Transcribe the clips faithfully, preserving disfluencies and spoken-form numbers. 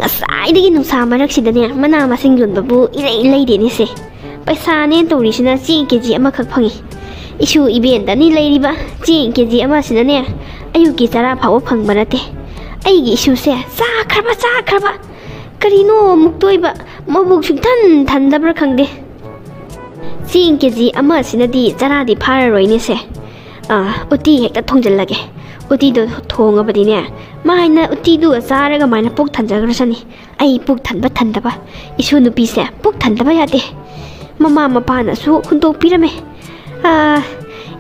ꯉꯁꯥꯏꯗꯒꯤ ꯅꯨꯡꯁꯥ ꯃꯔꯛꯁꯤꯗꯅꯦ ꯃꯅꯥ ꯃꯁꯤꯡ ꯌꯣꯟꯕꯕꯨ ꯏꯂꯩ ꯂꯩꯗꯦꯅꯦꯁꯦ꯫ ꯄꯩꯁꯥꯅꯦ ꯇꯧꯔꯤꯁꯤꯅ ꯆꯦꯡ ꯀꯦ ꯖꯤ ꯑꯃꯈꯛ ꯐꯪꯉꯤ꯫ ꯏꯁꯨ ꯏꯕꯦꯟꯗꯅꯤ ꯂꯩꯔꯤꯕ ꯆꯦꯡ ꯀꯦ ꯖꯤ ꯑꯃꯁꯤꯅꯅꯦ ꯑꯌꯨꯛꯀꯤ ꯆꯔꯥ ꯐꯥꯎꯕ ꯐꯪꯕ ꯅꯠꯇꯦ꯫ ꯑꯩꯒꯤ ꯏꯁꯨꯁꯦ ꯆꯥꯈ꯭ꯔꯕ ꯆꯥꯈ꯭ꯔꯕ ꯀꯔꯤꯅꯣ ꯑꯃꯨꯛ ꯇꯣꯏꯕ, ꯃꯕꯨꯛ ꯁꯨꯡꯊꯟ ꯊꯟꯗꯕ꯭ꯔꯥ ꯈꯪꯗꯦ꯫ ꯆꯦꯡ ꯀꯦ ꯖꯤ ꯑꯃꯁꯤꯅꯗꯤ ꯆꯔꯥꯗꯤ ꯐꯥꯔꯔꯣꯏꯅꯦꯁꯦ꯫ ꯑꯥ, ꯎꯇꯤ ꯍꯦꯛꯇ ꯊꯣꯡꯖꯤꯜꯂꯒꯦ꯫ ꯎꯇꯤꯗꯣ ꯊꯣꯡꯉꯕꯗꯤꯅꯦ, ꯃꯥꯏꯅ ꯎꯇꯤꯗꯨꯒ ꯆꯥꯔꯒ ꯃꯥꯏꯅ ꯄꯨꯛ ꯊꯟꯖꯈ꯭ꯔꯁꯅꯤ꯫ ꯑꯩ ꯄꯨꯛ ꯊꯟꯕ ꯊꯟꯗꯕ, ꯏꯁꯨ ꯅꯨꯄꯤꯁꯦ ꯄꯨꯛ ꯊꯟꯗꯕ ꯌꯥꯗꯦ꯫ ꯃꯃꯥ ꯃꯄꯥꯅꯁꯨ ꯍꯨꯟꯗꯣꯛꯄꯤꯔꯝꯃꯦ꯫ ꯑꯥ,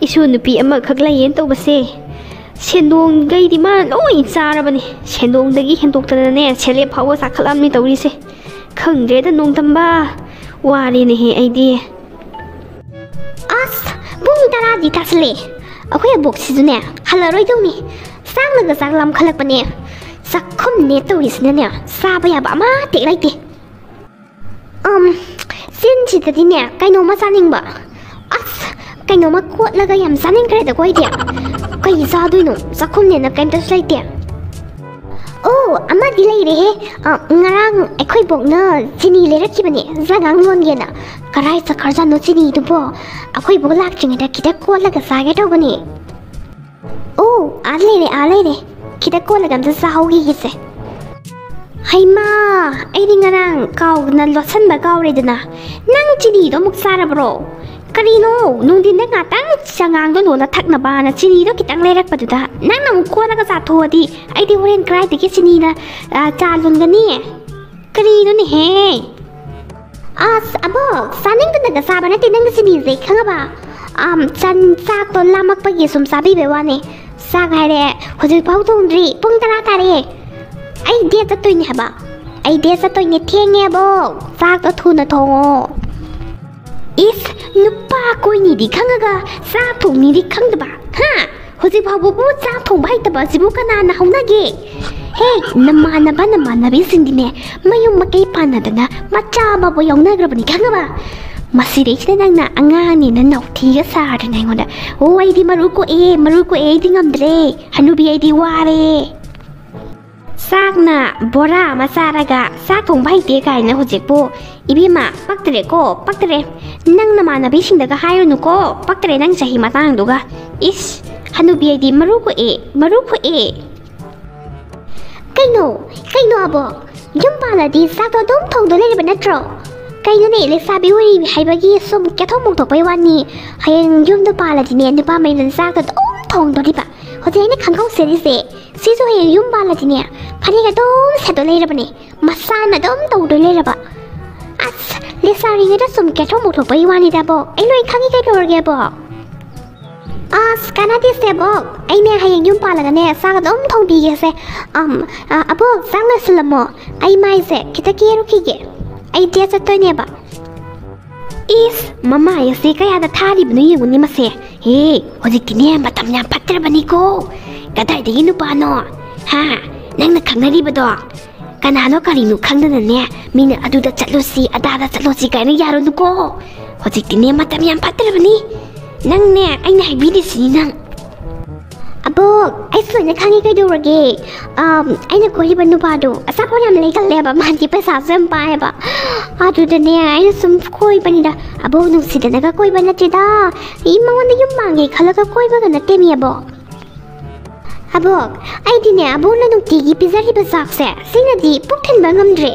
ꯏꯁꯨ ꯅꯨꯄꯤ ꯑꯃꯈꯛ ꯂꯩꯌꯦꯅ ꯇꯧꯕꯁꯦ, ꯁꯦꯟꯗꯣꯡꯈꯩꯗꯤ ꯃꯥꯅ ꯂꯣꯏ ꯆꯥꯔꯕꯅꯤ꯫ ꯁꯦꯟꯗꯣꯡꯗꯒꯤ ꯍꯦꯟꯗꯣꯛꯇꯅꯅꯦ ꯁꯦꯂꯦꯞ ꯐꯥꯎꯕ ꯆꯥꯈꯠꯂꯝꯅꯤ ꯇꯧꯔꯤꯁꯦ꯫ ꯈꯪꯗ꯭ꯔꯦꯗ ꯅꯣꯡꯗꯝꯕ, ꯋꯥꯔꯦꯅꯦꯍꯦ ꯑꯩꯗꯤ꯫ ꯑꯁ, ꯄꯨꯡ ꯇꯔꯥꯗꯤ ꯇꯥꯁꯜꯂꯦ꯫ ꯑꯩꯈꯣꯏ ꯑꯕꯣꯛꯁꯤꯁꯨꯅꯦ ꯍꯜꯂꯔꯣꯏꯗꯧꯅꯤ꯫ ꯆꯥꯛꯅꯒ ꯆꯥꯛ ꯂꯥꯝꯈꯠꯂꯛꯄꯅꯦ꯫ ꯆꯥꯛꯈꯨꯝꯅꯦ ꯇꯧꯔꯤꯁꯤꯅꯅꯦ ꯆꯥꯕ ꯌꯥꯕ ꯑꯃꯠꯇ ꯂꯩꯇꯦ꯫ ꯑꯝ, ꯆꯤꯟꯁꯤꯗꯗꯤꯅꯦ ꯀꯩꯅꯣꯝꯃ ꯆꯥꯅꯤꯡꯕ꯫ ꯑꯁ, ꯀꯩꯅꯣꯝꯃ ꯀꯣꯠꯂꯒ ꯌꯥꯝ ꯆꯥꯅꯤꯡꯈ꯭ꯔꯦꯗꯀꯣ ꯑꯩꯗꯤ꯫ ꯀꯩ ꯆꯥꯗꯣꯏꯅꯣ? ꯆꯥꯛꯈꯨꯝꯅꯦꯅ ꯀꯩꯝꯇꯁꯨ ꯂꯩꯇꯦ꯫ ꯑꯣ, ꯑꯃꯗꯤ ꯂꯩꯔꯦꯍꯦ꯫ ꯑ, ꯉꯔꯥꯡ ꯑꯩꯈꯣꯏ ꯕꯣꯛꯅ ꯆꯤꯅꯤ ꯂꯩꯔꯛꯈꯤꯕꯅꯦ, ꯆꯉꯥꯡ ꯂꯣꯟꯒꯦꯅ꯫ ꯀꯔꯥꯏ ꯆꯠꯈ꯭ꯔꯖꯥꯠꯅꯣ ꯆꯤꯅꯤꯗꯨꯕꯣ? ꯑꯩꯈꯣꯏ ꯕꯣꯛ ꯂꯥꯛꯇ꯭ꯔꯤꯉꯩꯗ ꯈꯤꯇ ꯀꯣꯠꯂꯒ ꯆꯥꯒꯦ ꯇꯧꯕꯅꯦ꯫ ꯑꯣ, ꯑꯥ ꯂꯩꯔꯦ, ꯑꯥ ꯂꯩꯔꯦ꯫ ꯈꯤꯇ ꯀꯣꯠꯂꯒ ꯑꯝꯇ ꯆꯥꯍꯧꯈꯤꯒꯦꯁꯦ꯫ ꯍꯩꯃꯥ, ꯑꯩꯗꯤ ꯉꯔꯥꯡ ꯀꯥꯎꯗꯅ ꯂꯣꯠꯁꯟꯕ ꯀꯥꯎꯔꯦꯗꯅ꯫ ꯅꯪ ꯆꯤꯅꯤꯗꯣ ꯑꯃꯨꯛ ꯆꯥꯔꯕ꯭ꯔꯣ? ꯀꯔꯤꯅꯣ, ꯅꯨꯡꯊꯤꯟꯗ ꯉꯥꯛꯇꯪ ꯆꯉꯥꯡꯗꯣ ꯂꯣꯜꯂ ꯊꯛꯅꯕꯅ ꯆꯤꯅꯤꯗꯣ ꯈꯤꯇꯪ ꯂꯩꯔꯛꯄꯗꯨꯗ ꯅꯪꯅ ꯑꯃꯨꯛ ꯀꯣꯠꯂꯒ ꯆꯥꯊꯣꯛꯑꯗꯤ ꯑꯩꯗꯤ ꯍꯣꯔꯦꯟ ꯀꯗꯥꯏꯗꯒꯤ ꯆꯤꯅꯤꯅ, ꯑ, ꯆꯥ ꯂꯣꯟꯒꯅꯤ? ꯀꯔꯤꯅꯣꯅꯦꯍꯦ? ꯑꯁ, ꯑꯕꯣꯛ, ꯆꯥꯅꯤꯡꯗꯅꯒ ꯆꯥꯕ ꯅꯠꯇꯦ ꯅꯪꯒꯤ ꯆꯤꯅꯤꯁꯦ, ꯈꯪꯉꯕ? ꯑꯝ, ꯆꯟ-, ꯆꯥꯛꯇꯣ ꯂꯥꯝꯃꯛꯄꯒꯤ ꯁꯨꯝ ꯆꯥꯕꯤꯕꯩ ꯋꯥꯅꯦ꯫ ꯆꯥꯛ ꯍꯥꯏꯔꯦ, ꯍꯧꯖꯤꯛꯐꯥꯎ ꯊꯣꯡꯗ꯭ꯔꯤ, ꯄꯨꯡ ꯇꯔꯥ ꯇꯥꯔꯦ꯫ ꯑꯩ date ꯆꯠꯇꯣꯏꯅꯦ ꯍꯥꯏꯕ꯫ ꯑꯩ date ꯆꯠꯇꯣꯏꯅꯦ, ꯊꯦꯡꯉꯦ ꯑꯕꯣꯛ꯫ ꯆꯥꯛꯇꯣ ꯊꯨꯅ ꯊꯣꯡꯉꯣ꯫ ꯏꯁ, ꯅꯨꯄꯥ ꯀꯣꯏꯅꯤꯗꯤ ꯈꯪꯉꯒ ꯆꯥꯛ ꯊꯣꯡꯅꯤꯗꯤ ꯈꯪꯗꯕ, ꯍꯥ? ꯍꯧꯖꯤꯛ ꯐꯥꯎꯕꯕꯨ ꯆꯥꯛ ꯊꯣꯡꯕ ꯍꯩꯇꯕ ꯑꯁꯤꯕꯨ ꯀꯅꯥꯅ ꯍꯧꯅꯒꯦ? ꯍꯦ, ꯅꯃꯥꯟꯅꯕ ꯅꯃꯥꯟꯅꯕꯤꯁꯤꯡꯗꯤꯅꯦ ꯃꯌꯨꯝ ꯃꯀꯩ ꯄꯥꯟꯅꯗꯅ ꯃꯆꯥ ꯑꯃꯕꯨ ꯌꯥꯎꯅꯈ꯭ꯔꯕꯅꯤ, ꯈꯪꯉꯕ? ꯃꯁꯤꯗꯩꯁꯤꯗ ꯅꯪꯅ ꯑꯉꯥꯡꯅꯦꯅ ꯅꯥꯎꯊꯤꯒ ꯁꯥꯗꯅ ꯑꯩꯉꯣꯟꯗ, "ꯑꯣ, ꯑꯩꯗꯤ ꯃꯔꯨ ꯀꯣꯛꯑꯦ, ꯃꯔꯨ ꯀꯣꯛꯑꯦ, ꯑꯩꯗꯤ ꯉꯝꯗ꯭ꯔꯦ, ꯍꯅꯨꯕꯤ, ꯑꯩꯗꯤ ꯋꯥꯔꯦ"꯫ ꯆꯥꯛꯅ ꯕꯣꯔꯥ ꯑꯃ ꯆꯥꯔꯒ ꯆꯥꯛ ꯊꯣꯡꯕ ꯍꯩꯇꯦ ꯀꯥꯏꯅ ꯍꯧꯖꯤꯛꯄꯨ꯫ ꯏꯕꯦꯝꯃ, ꯄꯛꯇ꯭ꯔꯦꯀꯣ, ꯄꯛꯇ꯭ꯔꯦ꯫ ꯅꯪ ꯅꯃꯥꯟꯅꯕꯤꯁꯤꯡꯗꯒ ꯍꯥꯏꯔꯨꯅꯨꯀꯣ, ꯄꯛꯇ꯭ꯔꯦ ꯅꯪ ꯆꯍꯤ ꯃꯇꯥꯡꯗꯨꯒ꯫ ꯏꯁ, ꯍꯅꯨꯕꯤ ꯑꯩꯗꯤ ꯃꯔꯨ ꯀꯣꯛꯑꯦ, ꯃꯔꯨ ꯀꯣꯛꯑꯦ꯫ ꯀꯩꯅꯣ, ꯀꯩꯅꯣ ꯑꯕꯣ? ꯌꯨꯝ ꯄꯥꯜꯂꯗꯤ ꯆꯥꯛꯇꯣ ꯑꯗꯨꯝ ꯊꯣꯡꯗꯣꯏ ꯂꯩꯔꯕ ꯅꯠꯇ꯭ꯔꯣ? ꯀꯩꯅꯣꯅꯦ, ꯂꯩꯁꯥꯕꯤ ꯑꯣꯏꯔꯤ ꯍꯥꯏꯕꯒꯤ ꯁꯨꯝ ꯀꯦꯊꯣꯛ ꯃꯧꯊꯣꯛꯄꯩ ꯋꯥꯅꯤ꯫ ꯍꯌꯦꯡ ꯌꯨꯝꯗ ꯄꯥꯜꯂꯗꯤꯅꯦ, ꯅꯨꯄꯥ ꯃꯌꯨꯝꯗ ꯆꯥꯛꯇꯣ ꯑꯗꯨꯝ ꯊꯣꯡꯗꯣꯔꯤꯕ꯫ ꯍꯧꯖꯤꯛ ꯑꯩꯅ ꯈꯪꯍꯧ ꯁꯦꯔꯤꯁꯦ, ꯁꯤꯁꯨ ꯍꯌꯦꯡ ꯌꯨꯝ ꯄꯥꯜꯂꯗꯤꯅꯦ, ꯐꯅꯦꯛ ꯑꯗꯨꯝ ꯁꯦꯠꯇꯣꯏ ꯂꯩꯔꯕꯅꯦ꯫ ꯃꯁꯥꯅ ꯑꯗꯨꯝ ꯇꯧꯗꯣꯏ ꯂꯩꯔꯕ꯫ ꯑꯁ, ꯂꯩꯁꯥꯔꯤꯉꯩꯗ ꯁꯨꯝ ꯀꯦꯊꯣꯛ ꯃꯧꯊꯣꯛꯄꯒꯤ ꯋꯥꯅꯤꯗ ꯑꯕꯣ꯫ ꯑꯩ ꯂꯣꯏ ꯈꯪꯉꯤ ꯀꯩꯗꯧꯔꯒꯦ ꯑꯕꯣ? ꯑꯁ, ꯀꯥꯟꯅꯗꯦꯁꯦ ꯑꯕꯣ꯫ ꯑꯩꯅꯦ ꯍꯌꯦꯡ ꯌꯨꯝ ꯄꯥꯜꯂꯒꯅꯦ ꯆꯥꯛ ꯑꯗꯨꯝ ꯊꯣꯡꯕꯤꯒꯦꯁꯦ꯫ ꯑꯝ, ꯑ, ꯑꯕꯣ, ꯆꯥꯛ ꯂꯣꯏꯁꯤꯜꯂꯝꯃꯣ꯫ ꯑꯩ ꯃꯥꯏꯁꯦ ꯈꯤꯇ ꯀꯦꯔꯨꯈꯤꯒꯦ꯫ ꯑꯩ ꯗꯦꯠ ꯆꯠꯇꯣꯏꯅꯦꯕ꯫ ꯏꯁ, ꯃꯃꯥꯏ ꯑꯁꯤ ꯀꯌꯥꯗ ꯊꯥꯔꯤꯕꯅꯣ ꯌꯦꯡꯉꯨꯅꯦ ꯃꯁꯦ꯫ ꯍꯦ, ꯍꯧꯖꯤꯛꯇꯤꯅꯦ ꯃꯇꯝ ꯌꯥꯝ ꯐꯠꯇ꯭ꯔꯕꯅꯤꯀꯣ꯫ ꯀꯗꯥꯏꯗꯒꯤ ꯅꯨꯄꯥꯅꯣ? ꯍꯥ? ꯅꯪꯅ ꯈꯪꯅꯔꯤꯕꯗꯣ? ꯀꯅꯥꯅꯣ ꯀꯔꯤꯅꯣ ꯈꯪꯗꯅꯅꯦ, ꯃꯤꯅ ꯑꯗꯨꯗ ꯆꯠꯂꯨꯁꯤ, ꯑꯗꯥꯗ ꯆꯠꯂꯨꯁꯤ ꯀꯥꯏꯅ ꯌꯥꯔꯨꯅꯨꯀꯣ꯫ ꯍꯧꯖꯤꯛꯇꯤꯅꯦ ꯃꯇꯝ ꯌꯥꯝ ꯐꯠꯇ꯭ꯔꯕꯅꯤ꯫ ꯅꯪꯅꯦ, ꯑꯩꯅ ꯍꯥꯏꯕꯤꯔꯤꯁꯤꯅꯤ ꯅꯪ꯫ ꯑꯕꯣꯛ, ꯑꯩꯁꯨ ꯂꯣꯏꯅ ꯈꯪꯉꯤ ꯀꯩꯗꯧꯔꯒꯦ꯫ ꯑꯝ, ꯑꯩꯅ ꯀꯣꯏꯔꯤꯕ ꯅꯨꯄꯥꯗꯣ ꯑꯆꯥꯄꯣꯠ ꯌꯥꯝ ꯂꯩꯒꯜꯂꯦꯕ, ꯃꯥꯗꯤ ꯄꯩꯁꯥꯁꯨ ꯌꯥꯝ ꯄꯥꯏꯌꯦꯕ꯫ ꯑꯗꯨꯗꯅꯦ ꯑꯩꯅ ꯁꯨꯝ ꯀꯣꯏꯕꯅꯤꯗ꯫ ꯑꯕꯣꯛ ꯅꯨꯡꯁꯤꯗꯅꯒ ꯀꯣꯏꯕ ꯅꯠꯇꯦꯗ꯫ ꯑꯩ ꯃꯉꯣꯟꯗ ꯌꯨꯝ ꯃꯥꯡꯒꯦ ꯈꯜꯂꯒ ꯀꯣꯏꯕꯒ ꯅꯠꯇꯦꯃꯤ ꯑꯕꯣꯛ꯫ ꯑꯕꯣꯛ, ꯑꯩꯗꯤꯅꯦ ꯑꯕꯣꯛꯅ ꯅꯨꯡꯇꯤꯒꯤ ꯄꯤꯖꯔꯤꯕ ꯆꯥꯛꯁꯦ, ꯁꯤꯅꯗꯤ ꯄꯨꯛ ꯊꯟꯕ ꯉꯝꯗ꯭ꯔꯦ꯫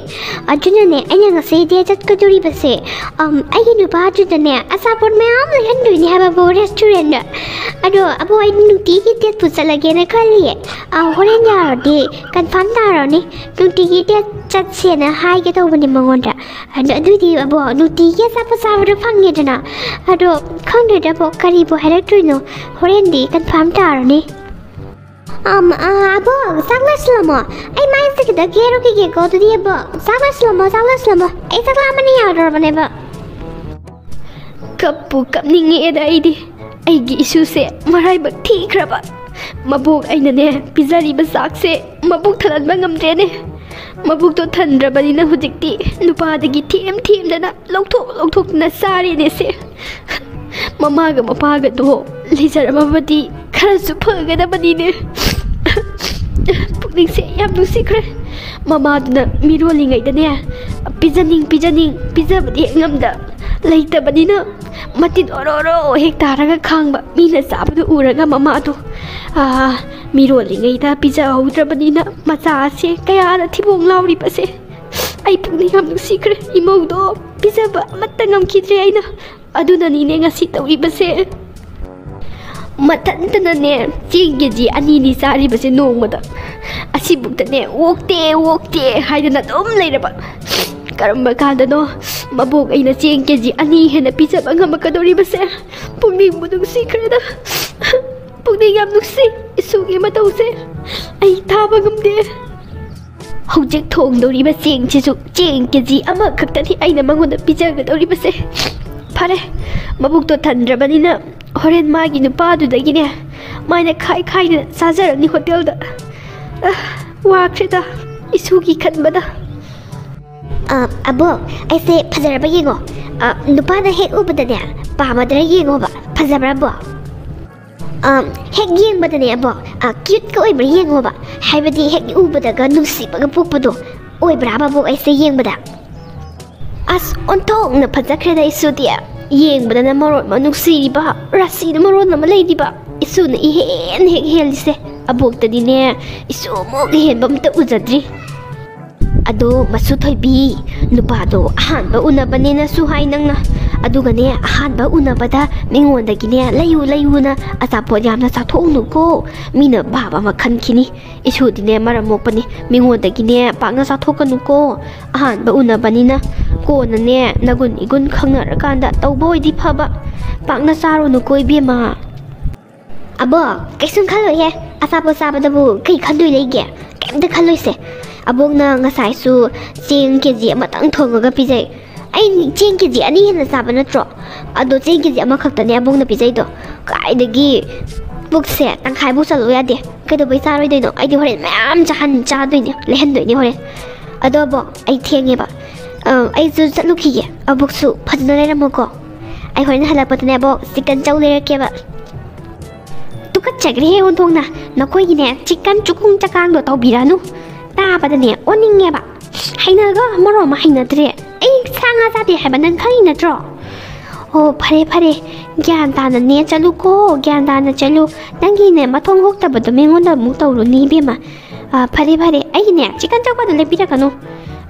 ꯑꯗꯨꯅꯅꯦ ꯑꯩꯅ ꯉꯁꯤ ꯗꯦꯠ ꯆꯠꯀꯗꯣꯔꯤꯕꯁꯦ, ꯑꯝ, ꯑꯩꯒꯤ ꯅꯨꯄꯥꯗꯨꯗꯅꯦ ꯑꯆꯥꯄꯣꯠ ꯃꯌꯥꯝ ꯂꯩꯍꯟꯗꯣꯏꯅꯦ ꯍꯥꯏꯕ ꯑꯕꯣꯛ ꯔꯦꯁꯇꯨꯔꯦꯟꯗ꯫ ꯑꯗꯣ ꯑꯕꯣꯛ, ꯑꯩꯗꯤ ꯅꯨꯡꯇꯤꯒꯤ ꯗꯦꯠꯄꯨ ꯆꯠꯂꯒꯦꯅ ꯈꯜꯂꯤꯌꯦ꯫ ꯑ, ꯍꯣꯔꯦꯟ ꯌꯥꯔꯗꯤ ꯀꯟꯐꯥꯔꯝ ꯇꯥꯔꯅꯤ꯫ ꯅꯨꯡꯇꯤꯒꯤ ꯗꯦꯠ ꯆꯠꯁꯦꯅ ꯍꯥꯏꯒꯦ ꯇꯧꯕꯅꯦ ꯃꯉꯣꯟꯗ꯫ ꯑꯗꯣ ꯑꯗꯨꯏꯗꯤ ꯑꯕꯣꯛ, ꯅꯨꯡꯇꯤꯒꯤ ꯑꯆꯥꯄꯣꯠ ꯆꯥꯕꯗꯣ ꯐꯪꯉꯦꯗꯅ꯫ ꯑꯗꯣ ꯈꯪꯗ꯭ꯔꯦꯗ ꯑꯕꯣꯛ, ꯀꯔꯤꯕꯨ ꯍꯥꯏꯔꯛꯇꯣꯏꯅꯣ꯫ ꯍꯣꯔꯦꯟꯗꯤ ꯀꯟꯐꯥꯔꯝ ꯇꯥꯔꯅꯤ꯫ ꯑꯝ, ꯑ, ꯑꯕꯣꯛ, ꯆꯥꯛ ꯂꯣꯏꯁꯤꯜꯂꯝꯃꯣ꯫ ꯑꯩ ꯃꯥꯏꯁꯦ ꯈꯤꯇ ꯀꯦꯔꯨꯈꯤꯒꯦꯀꯣ꯫ ꯑꯗꯨꯗꯤ ꯑꯕꯣꯛ, ꯆꯥꯛ ꯂꯣꯏꯁꯤꯜꯂꯝꯃꯣ, ꯆꯥꯛ ꯂꯣꯏꯁꯤꯜꯂꯝꯃꯣ꯫ ꯑꯩ ꯆꯥꯛ ꯂꯥꯝꯕꯅ ꯌꯥꯗ꯭ꯔꯕꯅꯦꯕ꯫ ꯀꯞꯄꯨ ꯀꯞꯅꯤꯡꯉꯛꯑꯦꯗ ꯑꯩꯗꯤ꯫ ꯑꯩꯒꯤ ꯏꯁꯨꯁꯦ ꯃꯔꯥꯏꯕꯛ ꯊꯤꯈ꯭ꯔꯕ꯫ ꯃꯕꯣꯛ ꯑꯩꯅꯅꯦ ꯄꯤꯖꯔꯤꯕ ꯆꯥꯛꯁꯦ ꯃꯕꯨꯛ ꯊꯜꯍꯟꯕ ꯉꯝꯗ꯭ꯔꯦꯅꯦ꯫ ꯃꯕꯨꯛꯇꯣ ꯊꯟꯗ꯭ꯔꯕꯅꯤꯅ ꯍꯧꯖꯤꯛꯇꯤ ꯅꯨꯄꯥꯗꯒꯤ ꯊꯦꯝ ꯊꯦꯝꯗꯅ ꯂꯧꯊꯣꯛ ꯂꯧꯊꯣꯛꯇꯅ ꯆꯥꯔꯦꯅꯦ ꯁꯦ꯫ ꯃꯃꯥꯒ ꯃꯄꯥꯒꯗꯣ ꯂꯩꯖꯔꯝꯃꯕꯗꯤ ꯈꯔꯁꯨ ꯐꯒꯗꯕꯅꯤꯅꯦ꯫ ꯄꯨꯛꯅꯤꯡꯁꯦ ꯌꯥꯝ ꯅꯨꯡꯁꯤꯈ꯭ꯔꯦ꯫ ꯃꯃꯥꯗꯨꯅ ꯃꯤꯔꯣꯜꯂꯤꯉꯩꯗꯅꯦ, ꯄꯤꯖꯅꯤꯡ ꯄꯤꯖꯅꯤꯡ ꯄꯤꯖꯕꯗꯤ ꯍꯦꯛ ꯉꯝꯗ, ꯂꯩꯇꯕꯅꯤꯅ ꯃꯇꯤꯟ ꯑꯣꯔꯣ ꯑꯣꯔꯣ ꯍꯦꯛ ꯇꯥꯔꯒ ꯈꯥꯡꯕ, ꯃꯤꯅ ꯆꯥꯕꯗꯨ ꯎꯔꯒ ꯃꯃꯥꯗꯣ, ꯑꯥ, ꯃꯤꯔꯣꯜꯂꯤꯉꯩꯗ ꯄꯤꯖꯍꯧꯗ꯭ꯔꯕꯅꯤꯅ ꯃꯆꯥꯁꯦ ꯀꯌꯥꯗ ꯊꯤꯕꯣꯡ ꯂꯥꯎꯔꯤꯕꯁꯦ꯫ ꯑꯩ ꯄꯨꯛꯅꯤꯡ ꯌꯥꯝ ꯅꯨꯡꯁꯤꯈ꯭ꯔꯦ ꯏꯃꯧꯗꯣ꯫ ꯄꯤꯖꯕ ꯑꯃꯠꯇ ꯉꯝꯈꯤꯗ꯭ꯔꯦ ꯑꯩꯅ꯫ ꯑꯗꯨꯅꯅꯤꯅꯦ ꯉꯁꯤ ꯇꯧꯔꯤꯕꯁꯦ꯫ ꯃꯊꯟꯇꯅꯅꯦ ꯆꯦꯡ ꯀꯦ ꯖꯤ ꯑꯅꯤꯅꯤ ꯆꯥꯔꯤꯕꯁꯦ ꯅꯣꯡꯃꯗ꯫ ꯑꯁꯤꯕꯨꯛꯇꯅꯦ ꯑꯣꯛꯇꯦ ꯑꯣꯛꯇꯦ ꯍꯥꯏꯗꯅ ꯑꯗꯨꯝ ꯂꯩꯔꯕ꯫ ꯀꯔꯝꯕ ꯀꯥꯟꯗꯅꯣ ꯃꯕꯣꯛ ꯑꯩꯅ ꯆꯦꯡ ꯀꯦ ꯖꯤ ꯑꯅꯤ ꯍꯦꯟꯅ ꯄꯤꯖꯕ ꯉꯝꯃꯛꯀꯗꯧꯔꯤꯕꯁꯦ? ꯄꯨꯛꯅꯤꯡꯕꯨ ꯅꯨꯡꯁꯤꯈ꯭ꯔꯦꯗ꯫ ꯄꯨꯛꯅꯤꯡ ꯌꯥꯝ ꯅꯨꯡꯁꯤ꯫ ꯏꯁꯨꯒꯤ ꯃꯇꯧꯁꯦ ꯑꯩ ꯊꯥꯕ ꯉꯝꯗꯦ꯫ ꯍꯧꯖꯤꯛ ꯊꯣꯡꯗꯧꯔꯤꯕ ꯆꯦꯡꯁꯤꯁꯨ ꯆꯦꯡ ꯀꯦ ꯖꯤ ꯑꯃꯈꯛꯇꯅꯤ ꯑꯩꯅ ꯃꯉꯣꯟꯗ ꯄꯤꯖꯒꯗꯧꯔꯤꯕꯁꯦ꯫ ꯐꯔꯦ, ꯃꯕꯨꯛꯇꯣ ꯊꯟꯗ꯭ꯔꯕꯅꯤꯅ ꯍꯣꯔꯦꯟ ꯃꯥꯒꯤ ꯅꯨꯄꯥꯗꯨꯗꯒꯤꯅꯦ ꯃꯥꯏꯅ ꯈꯥꯏ ꯈꯥꯏꯅ ꯆꯥꯖꯔꯅꯤ ꯍꯣꯇꯦꯜꯗ꯫ ꯑ, ꯋꯥꯈ꯭ꯔꯦꯗ ꯏꯁꯨꯒꯤ ꯈꯟꯕꯗ꯫ ꯑ, ꯑꯕꯣꯛ, ꯑꯩꯁꯦ ꯐꯖꯔꯕ ꯌꯦꯡꯉꯣ꯫ ꯑ, ꯅꯨꯄꯥꯅ ꯍꯦꯛ ꯎꯕꯗꯅꯦ ꯄꯥꯝꯃꯗ꯭ꯔꯥ ꯌꯦꯡꯉꯣꯕ꯫ ꯐꯖꯕ꯭ꯔꯥ, ꯑꯕꯣꯛ? ꯑ, ꯍꯦꯛ ꯌꯦꯡꯕꯗꯅꯦ, ꯑꯕꯣꯛ, ꯑ, ꯀ꯭ꯌꯨꯠꯀ ꯑꯣꯏꯕ꯭ꯔꯥ ꯌꯦꯡꯉꯣꯕ꯫ ꯍꯥꯏꯕꯗꯤ ꯍꯦꯛ ꯎꯕꯗꯒ ꯅꯨꯡꯁꯤꯕꯒ ꯄꯣꯛꯄꯗꯣ ꯑꯣꯏꯕ꯭ꯔꯥꯕ, ꯑꯕꯣꯛ, ꯑꯩꯁꯦ ꯌꯦꯡꯕꯗ? ꯑꯁ, ꯑꯣꯟꯊꯣꯛꯅ ꯐꯖꯈ꯭ꯔꯦꯗ ꯏꯁꯨꯗꯤ꯫ ꯌꯦꯡꯕꯗꯅ ꯃꯔꯣꯟ ꯑꯃ ꯅꯨꯡꯁꯤꯔꯤꯕ, ꯔꯥꯁꯤꯅ ꯃꯔꯣꯟ ꯑꯃ ꯂꯩꯔꯤꯕ꯫ ꯏꯁꯨꯅ ꯏꯍꯦꯟ ꯍꯦꯛ ꯍꯦꯜꯂꯤꯁꯦ꯫ ꯑꯕꯣꯛꯇꯗꯤꯅꯦ ꯏꯁꯨꯃꯨꯛ ꯍꯦꯟꯕ ꯑꯝꯇ ꯎꯖꯗ꯭ꯔꯤ꯫ ꯑꯗꯣ ꯃꯁꯨ ꯊꯣꯏꯕꯤ, ꯅꯨꯄꯥꯗꯣ ꯑꯍꯥꯟꯕ ꯎꯅꯕꯅꯦꯅꯁꯨ ꯍꯥꯏ ꯅꯪꯅ꯫ ꯑꯗꯨꯒꯅꯦ, ꯑꯍꯥꯟꯕ ꯎꯅꯕꯗ ꯃꯤꯉꯣꯟꯗꯒꯤꯅꯦ ꯂꯩꯌꯨ ꯂꯩꯌꯨꯅ ꯑꯆꯥꯄꯣꯠ ꯌꯥꯝꯅ ꯆꯥꯊꯣꯛꯎꯅꯨꯀꯣ꯫ ꯃꯤꯅ ꯚꯥꯕ ꯑꯃ ꯈꯟꯈꯤꯅꯤ꯫ ꯏꯁꯨꯗꯤꯅꯦ ꯃꯔꯝ ꯃꯣꯛꯄꯅꯤ, ꯃꯤꯉꯣꯟꯗꯒꯤꯅꯦ ꯄꯥꯛꯅ ꯆꯥꯊꯣꯛꯀꯅꯨꯀꯣ꯫ ꯑꯍꯥꯟꯕ ꯎꯅꯕꯅꯤꯅ꯫ ꯀꯣꯟꯅꯅꯦ ꯅꯒꯨꯟ ꯏꯒꯨꯟ ꯈꯪꯅꯔꯀꯥꯟꯗ ꯇꯧꯕ ꯑꯣꯏꯗꯤ ꯐꯕ꯫ ꯄꯥꯛꯅ ꯆꯥꯔꯨꯅꯨꯀꯣ ꯏꯕꯦꯝꯃ꯫ ꯑꯕꯣ, ꯀꯩꯁꯨꯝ ꯈꯜꯂꯣꯏꯍꯦ꯫ ꯑꯆꯥꯄꯣꯠ ꯆꯥꯕꯗꯕꯨ ꯀꯩ ꯈꯟꯗꯣꯏ ꯂꯩꯒꯦ? ꯀꯩꯝꯇ ꯈꯜꯂꯣꯏꯁꯦ꯫ ꯑꯕꯣꯛꯅ ꯉꯁꯥꯏꯁꯨ ꯆꯦꯡ ꯀꯦ ꯖꯤ ꯑꯃꯇꯪ ꯊꯣꯡꯉꯒ ꯄꯤꯖꯩ꯫ ꯑꯩ ꯆꯦꯡ ꯀꯦ ꯖꯤ ꯑꯅꯤ ꯍꯦꯟꯅ ꯆꯥꯕ ꯅꯠꯇ꯭ꯔꯣ? ꯑꯗꯣ ꯆꯦꯡ ꯀꯦ ꯖꯤ ꯑꯃꯈꯛꯇꯅꯦ ꯑꯕꯣꯛꯅ ꯄꯤꯖꯩꯗꯣ꯫ ꯀꯥꯏꯗꯒꯤ ꯄꯨꯛꯁꯦ ꯇꯪꯈꯥꯏꯐꯥꯎ ꯆꯜꯂꯣ ꯌꯥꯗꯦ꯫ ꯀꯩꯗꯧꯕꯩ ꯆꯥꯔꯣꯏꯗꯣꯏꯅꯣ? ꯑꯩꯗꯤ ꯍꯣꯔꯦꯟ ꯃꯌꯥꯝ ꯆꯥꯍꯟ-, ꯆꯥꯗꯣꯏꯅꯦ, ꯂꯩꯍꯟꯗꯣꯏꯅꯦ ꯍꯣꯔꯦꯟ꯫ ꯑꯗꯣ ꯑꯕꯣꯛ, ꯑꯩ ꯊꯦꯡꯉꯦꯕ꯫ ꯑ, ꯑꯩꯁꯨ ꯆꯠꯂꯨꯈꯤꯒꯦ꯫ ꯑꯕꯣꯛꯁꯨ ꯐꯖꯅ ꯂꯩꯔꯝꯃꯣꯀꯣ꯫ ꯑꯩ ꯍꯣꯔꯦꯟ ꯍꯜꯂꯛꯄꯗꯅꯦ ꯑꯕꯣꯛ, ꯆꯤꯛꯀꯟ ꯆꯧ ꯂꯩꯔꯛꯀꯦꯕ꯫ ꯇꯨꯀꯠꯆꯈ꯭ꯔꯦꯍꯦ ꯑꯣꯟꯊꯣꯛꯅ꯫ ꯅꯈꯣꯏꯒꯤꯅꯦ ꯆꯤꯛꯀꯟ ꯆꯨꯛꯀꯨꯡ ꯆꯀꯥꯡꯗꯣ ꯇꯧꯕꯤꯔꯅꯨ꯫ ꯇꯥꯕꯗꯅꯦ ꯑꯣꯟꯅꯤꯡꯉꯦꯕ꯫ ꯍꯩꯅꯒ ꯃꯔꯣꯝ ꯑꯃ ꯍꯩꯅꯗ꯭ꯔꯦ꯫ ꯑꯩ ꯁꯥ ꯉꯥ ꯆꯥꯗꯦ ꯍꯥꯏꯕ ꯅꯪ ꯈꯪꯉꯤ ꯅꯠꯇ꯭ꯔꯣ? ꯑꯣ, ꯐꯔꯦ ꯐꯔꯦ, ꯒ꯭ꯌꯥꯟ ꯇꯥꯅꯅꯦ ꯆꯠꯂꯨꯀꯣ꯫ ꯒ꯭ꯌꯥꯟ ꯇꯥꯅ ꯆꯠꯂꯨ꯫ ꯅꯪꯒꯤꯅꯦ ꯃꯊꯣꯡ ꯍꯨꯛꯇꯕꯗꯣ ꯃꯤꯉꯣꯟꯗ ꯑꯃꯨꯛ ꯇꯧꯔꯨꯅꯤ ꯏꯕꯦꯝꯃ꯫ ꯑꯥ, ꯐꯔꯦ ꯐꯔꯦ, ꯑꯩꯒꯤꯅꯦ ꯆꯤꯛꯀꯟ ꯆꯧꯀꯥꯗꯣ ꯂꯦꯞꯄꯤꯔꯛꯀꯅꯨ꯫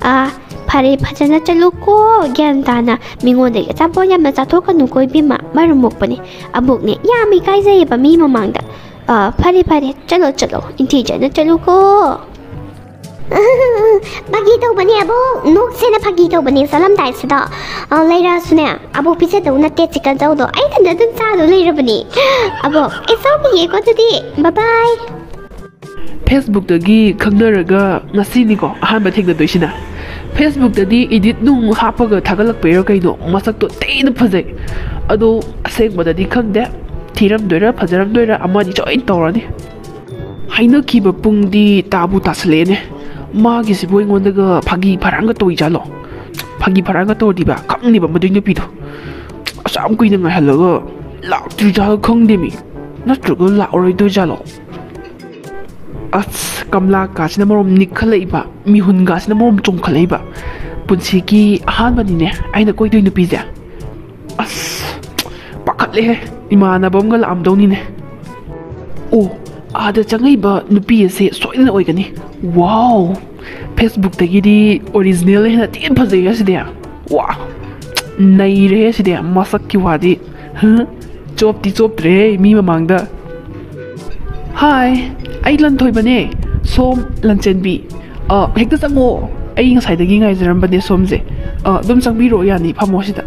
ꯑꯥ, ꯐꯔꯦ, ꯐꯖꯅ ꯆꯠꯂꯨꯀꯣ꯫ ꯒ꯭ꯌꯥꯟ ꯇꯥꯅ꯫ ꯃꯤꯉꯣꯟꯗꯒꯤ ꯑꯆꯥꯄꯣꯠ ꯌꯥꯝꯅ ꯆꯥꯊꯣꯛꯀꯅꯨꯀꯣ ꯏꯕꯦꯝꯃ, ꯃꯔꯝ ꯃꯣꯛꯄꯅꯦ꯫ ꯑꯕꯣꯛꯅꯦ ꯌꯥꯝ ꯏꯀꯥꯏꯖꯩꯌꯦꯕ ꯃꯤ ꯃꯃꯥꯡꯗ꯫ ꯑꯥ, ꯐꯔꯦ ꯐꯔꯦ, ꯆꯠꯂꯣ ꯆꯠꯂꯣ, ꯏꯟꯊꯤꯖꯅ ꯆꯠꯂꯨꯀꯣ꯫ ꯐꯥꯒꯤ ꯇꯧꯕꯅꯦ ꯑꯕꯣꯛ, ꯅꯣꯛꯁꯦꯅ ꯐꯥꯒꯤ ꯇꯧꯕꯅꯦ꯫ ꯆꯠꯂꯝꯗꯥꯏꯁꯤꯗ, ꯑ, ꯂꯩꯔꯛꯑꯁꯨꯅꯦ, ꯑꯕꯣꯛ ꯄꯤꯖꯗꯧ ꯅꯠꯇꯦ ꯆꯤꯛꯀꯟ ꯆꯧꯗꯣ, ꯑꯩ ꯏꯊꯟꯗ ꯑꯗꯨꯝ ꯆꯥꯗꯧ ꯂꯩꯔꯕꯅꯦ꯫ ꯑꯕꯣꯛ, ꯑꯩ ꯆꯥꯎꯈꯤꯒꯦꯀꯣ ꯑꯗꯨꯗꯤ, ꯕꯥꯏ ꯕꯥꯏ꯫ Facebookꯇꯒꯤ ꯈꯪꯅꯔꯒ ꯉꯁꯤꯅꯤꯀꯣ ꯑꯍꯥꯟꯕ ꯊꯦꯡꯅꯗꯣꯏꯁꯤꯅ꯫ Facebookꯇꯗꯤ edit ꯅꯨꯡ ꯍꯥꯞꯄꯒ ꯊꯥꯒꯠꯂꯛꯄꯩꯔꯥ ꯀꯩꯅꯣ, ꯃꯁꯛꯇꯣ ꯊꯤꯅ ꯐꯖꯩ꯫ ꯑꯗꯣ ꯑꯁꯦꯡꯕꯗꯗꯤ ꯈꯪꯗꯦ, ꯊꯤꯔꯝꯗꯣꯏꯔꯥ ꯐꯖꯔꯝꯗꯣꯏꯔꯥ ꯑꯃꯗꯤ ꯁꯣꯏꯅ ꯇꯧꯔꯅꯤ꯫ ꯍꯥꯏꯅꯈꯤꯕ ꯄꯨꯡꯗꯤ ꯇꯥꯕꯨ ꯇꯥꯁꯜꯂꯛꯑꯦꯅꯦ꯫ ꯃꯥꯒꯤꯁꯤꯕꯨ ꯑꯩꯉꯣꯟꯗꯒ ꯐꯥꯒꯤ ꯐꯔꯥꯡꯒ ꯇꯧꯔꯤꯖꯥꯠꯂꯣ? ꯐꯥꯒꯤ ꯐꯔꯥꯡꯒ ꯇꯧꯔꯗꯤꯕ ꯈꯪꯅꯤꯕ ꯃꯗꯨꯏ ꯅꯨꯄꯤꯗꯣ꯫ ꯑꯁꯨꯛ ꯌꯥꯝ ꯀꯨꯏꯅ ꯉꯥꯏꯍꯜꯂꯒ ꯂꯥꯛꯇ꯭ꯔꯤꯖꯥꯠꯂꯣ ꯈꯪꯗꯦꯃꯤ꯫ ꯅꯠꯇ꯭ꯔꯒ ꯂꯥꯛꯑꯔꯣꯏꯗꯣꯏꯖꯥꯠꯂꯣ? ꯑꯁ, ꯀꯝꯂꯥ ꯀꯥꯁꯤꯅ ꯃꯔꯣꯝ ꯅꯤꯛꯈꯠꯂꯛꯏꯕ, ꯃꯤꯍꯨꯟꯒꯥꯁꯤꯅ ꯃꯔꯣꯝ ꯆꯣꯡꯈꯠꯂꯛꯏꯕ꯫ ꯄꯨꯟꯁꯤꯒꯤ ꯑꯍꯥꯟꯕꯅꯤꯅꯦ ꯑꯩꯅ ꯀꯣꯏꯗꯣꯏ ꯅꯨꯄꯤꯁꯦ꯫ ꯑꯁ, ꯄꯥꯈꯠꯂꯦꯍꯦ, ꯏꯃꯥꯟꯅꯕ ꯑꯃꯒ ꯂꯥꯛꯑꯝꯗꯧꯅꯤꯅꯦ꯫ ꯑꯣ, ꯑꯥꯗ ꯆꯪꯉꯛꯏꯕ ꯅꯨꯄꯤ ꯑꯁꯦ ꯁꯣꯏꯗꯅ ꯑꯣꯏꯒꯅꯤ꯫ ꯋꯥꯎ, Facebookꯇꯒꯤꯗꯤ original ꯍꯦꯟꯅ ꯊꯤꯅ ꯐꯖꯩ ꯑꯁꯤꯗꯤ꯫ ꯋꯥ, ꯅꯩꯔꯦꯍꯦ ꯁꯤꯗꯤ, ꯃꯁꯛꯀꯤ ꯋꯥꯗꯤ꯫ ꯍ, ꯆꯣꯞꯇꯤ ꯆꯣꯞꯇ꯭ꯔꯦꯍꯦ ꯃꯤ ꯃꯃꯥꯡꯗ꯫ ꯍꯥꯏ, ꯑꯩ ꯂꯟꯊꯣꯏꯕꯅꯦ, ꯁꯣꯝ ꯂꯟꯆꯦꯟꯕꯤ꯫ ꯑ, ꯍꯦꯛꯇ ꯆꯪꯉꯣ, ꯑꯩ ꯉꯁꯥꯏꯗꯒꯤ ꯉꯥꯏꯖꯔꯝꯕꯅꯦ ꯁꯣꯝꯁꯦ꯫ ꯑ, ꯑꯗꯨꯝ ꯆꯪꯕꯤꯔꯛꯑꯣ, ꯌꯥꯅꯤ, ꯐꯝꯃꯣ ꯁꯤꯗ꯫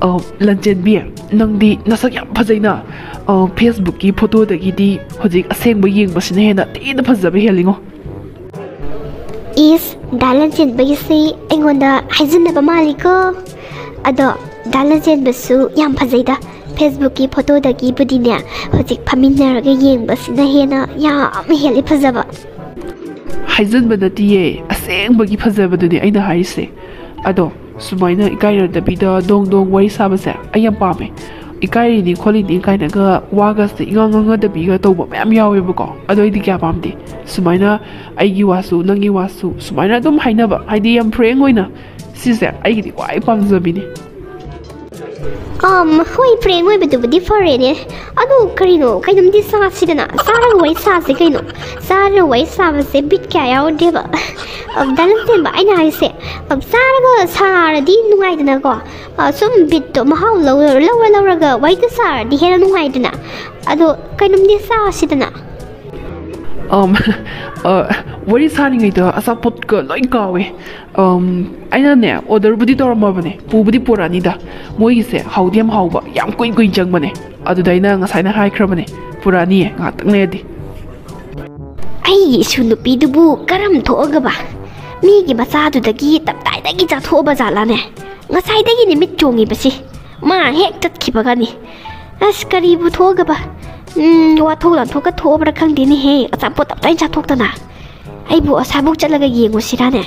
ꯑ, ꯂꯟꯆꯦꯟꯕꯤ, ꯅꯪꯗꯤ ꯅꯁꯛ ꯌꯥꯝ ꯐꯖꯩꯅ꯫ ꯑ, Facebookꯀꯤ ꯐꯣꯇꯣꯗꯒꯤꯗꯤ ꯍꯧꯖꯤꯛ ꯑꯁꯦꯡꯕ ꯌꯦꯡꯕꯁꯤꯅ ꯍꯦꯟꯅ ꯊꯤꯅ ꯐꯖꯕ ꯍꯦꯜꯂꯤꯉꯣ꯫ ꯏꯁ, ꯗꯥ ꯂꯟꯆꯦꯟꯕꯒꯤꯁꯤ ꯑꯩꯉꯣꯟꯗ ꯍꯥꯏꯖꯤꯟꯅꯕ ꯃꯥꯜꯂꯤꯀꯣ꯫ ꯑꯗꯣ ꯗꯥ ꯂꯟꯆꯦꯟꯕꯁꯨ ꯌꯥꯝ ꯐꯖꯩꯗ꯫ Facebookꯀꯤ ꯐꯣꯇꯣꯗꯒꯤꯕꯨꯗꯤꯅꯦ, ꯍꯧꯖꯤꯛ ꯐꯝꯃꯤꯟꯅꯔꯒ ꯌꯦꯡꯕꯁꯤꯅ ꯍꯦꯟꯅ ꯌꯥꯝ ꯍꯦꯜꯂꯤ ꯐꯖꯕ꯫ ꯍꯥꯏꯖꯤꯟꯕ ꯅꯠꯇꯤꯌꯦ, ꯑꯁꯦꯡꯕꯒꯤ ꯐꯖꯕꯗꯨꯅꯦ ꯑꯩꯅ ꯍꯥꯏꯔꯤꯁꯦ꯫ ꯑꯗꯣ ꯁꯨꯃꯥꯏꯅ ꯏꯀꯥꯏꯅꯗꯕꯤꯗ ꯗꯣꯡ ꯗꯣꯡ ꯋꯥꯔꯤ ꯁꯥꯕꯁꯦ ꯑꯩ ꯌꯥꯝ ꯄꯥꯝꯃꯦ꯫ ꯏꯀꯥꯏꯔꯤꯅꯤ ꯈꯣꯠꯂꯤꯅꯤ ꯀꯥꯏꯅꯒ ꯋꯥꯒꯁꯦ ꯏꯉꯥꯡ ꯉꯥꯡꯅꯗꯕꯤꯒ ꯇꯧꯕ ꯃꯌꯥꯝ ꯌꯥꯎꯋꯦꯕꯀꯣ꯫ ꯑꯗꯣ ꯑꯩꯗꯤ ꯀꯌꯥ ꯄꯥꯝꯗꯦ꯫ ꯁꯨꯃꯥꯏꯅ ꯑꯩꯒꯤ ꯋꯥꯁꯨ ꯅꯪꯒꯤ ꯋꯥꯁꯨ ꯁꯨꯃꯥꯏꯅ ꯑꯗꯨꯝ ꯍꯥꯏꯅꯕ, ꯍꯥꯏꯗꯤ ꯌꯥꯝ ꯐ꯭ꯔꯦꯡ ꯑꯣꯏꯅ꯫ ꯁꯤꯁꯦ ꯑꯩꯒꯤꯗꯤ ꯈ꯭ꯋꯥꯏ ꯄꯥꯝꯖꯕꯤꯅꯤ꯫ ꯑꯝ, ꯍꯣꯏ, ꯐ꯭ꯔꯦꯡ ꯑꯣꯏꯕꯗꯨꯕꯨꯗꯤ ꯐꯔꯦꯅꯦ꯫ ꯑꯗꯨ ꯀꯔꯤꯅꯣ, ꯀꯩꯅꯣꯝꯗꯤ ꯆꯥꯁꯤꯗꯅ, ꯆꯥꯔꯒ ꯋꯥꯔꯤ ꯁꯥꯁꯤ ꯀꯩꯅꯣ꯫ ꯆꯥꯔꯒ ꯋꯥꯔꯤ ꯁꯥꯕꯁꯦ ꯕꯤꯠ ꯀꯌꯥ ꯌꯥꯎꯗꯦꯕ꯫ ꯑꯝ, ꯗꯥ ꯂꯟꯆꯦꯟꯕ, ꯑꯩꯅ ꯍꯥꯏꯁꯦ, ꯑꯝ, ꯆꯥꯔꯒ ꯁꯥꯔꯗꯤ ꯅꯨꯡꯉꯥꯏꯗꯅꯀꯣ꯫ ꯑ, ꯁꯨꯝ ꯕꯤꯠꯇꯣ, ꯃꯍꯥꯎ ꯂꯧꯔ ꯂꯧꯔ ꯂꯧꯔꯒ ꯋꯥꯔꯤꯗꯣ ꯁꯥꯔꯗꯤ ꯍꯦꯟꯅ ꯅꯨꯡꯉꯥꯏꯗꯅ꯫ ꯑꯗꯣ ꯀꯩꯅꯣꯝꯗꯤ ꯆꯥꯁꯤꯗꯅ꯫ ꯑꯝ, ꯑ, ꯋꯥꯔꯤ ꯁꯥꯔꯤꯉꯩꯗ ꯑꯆꯥꯄꯣꯠꯀ ꯂꯣꯏ ꯀꯥꯎꯋꯦ꯫ ꯑꯝ, ꯑꯩꯅꯅꯦ, ꯑꯣꯔꯗꯔꯕꯨꯗꯤ ꯇꯧꯔꯝꯃꯕꯅꯦ, ꯄꯨꯕꯨꯗꯤ ꯄꯨꯔꯛꯑꯅꯤꯗ꯫ ꯃꯣꯏꯒꯤꯁꯦ ꯍꯥꯎꯗꯤ ꯌꯥꯝ ꯍꯥꯎꯕ, ꯌꯥꯝ ꯀꯨꯏ ꯀꯨꯏ ꯆꯪꯕꯅꯦ꯫ ꯑꯗꯨꯗ ꯑꯩꯅ ꯉꯁꯥꯏꯅ ꯍꯥꯏꯈ꯭ꯔꯕꯅꯦ, ꯄꯨꯔꯛꯑꯅꯤꯌꯦ, ꯉꯥꯏꯍꯥꯛꯇꯪ ꯂꯩꯔꯗꯤ꯫ ꯑꯩꯒꯤ ꯏꯁꯨ ꯅꯨꯄꯤꯗꯨꯕꯨ ꯀꯔꯝ ꯊꯣꯛꯑꯒꯕ? ꯃꯤꯒꯤ ꯃꯆꯥꯗꯨꯗꯒꯤ ꯇꯞꯇꯥꯏꯗꯒꯤ ꯆꯥꯊꯣꯛꯑꯕ ꯖꯥꯠꯂꯥꯅꯦ? ꯉꯁꯥꯏꯗꯒꯤꯅꯤ ꯃꯤꯠ ꯆꯣꯡꯉꯤꯕꯁꯤ꯫ ꯃꯥ ꯍꯦꯛ ꯆꯠꯈꯤꯕꯒꯅꯤ꯫ ꯑꯁ, ꯀꯔꯤꯕꯨ ꯊꯣꯛꯑꯒꯕ? ꯎꯝ, ꯋꯥꯊꯣꯛ ꯂꯥꯟꯊꯣꯛꯀ ꯊꯣꯛꯑꯕ꯭ꯔꯥ ꯈꯪꯗꯦꯅꯦꯍꯦ, ꯑꯆꯥꯄꯣꯠ ꯇꯞꯇꯥꯏ ꯆꯥꯊꯣꯛꯇꯅ꯫ ꯑꯩꯕꯨ ꯑꯁꯥꯏꯕꯨꯛ ꯆꯠꯂꯒ ꯌꯦꯡꯉꯨꯁꯤꯔꯥꯅꯦ?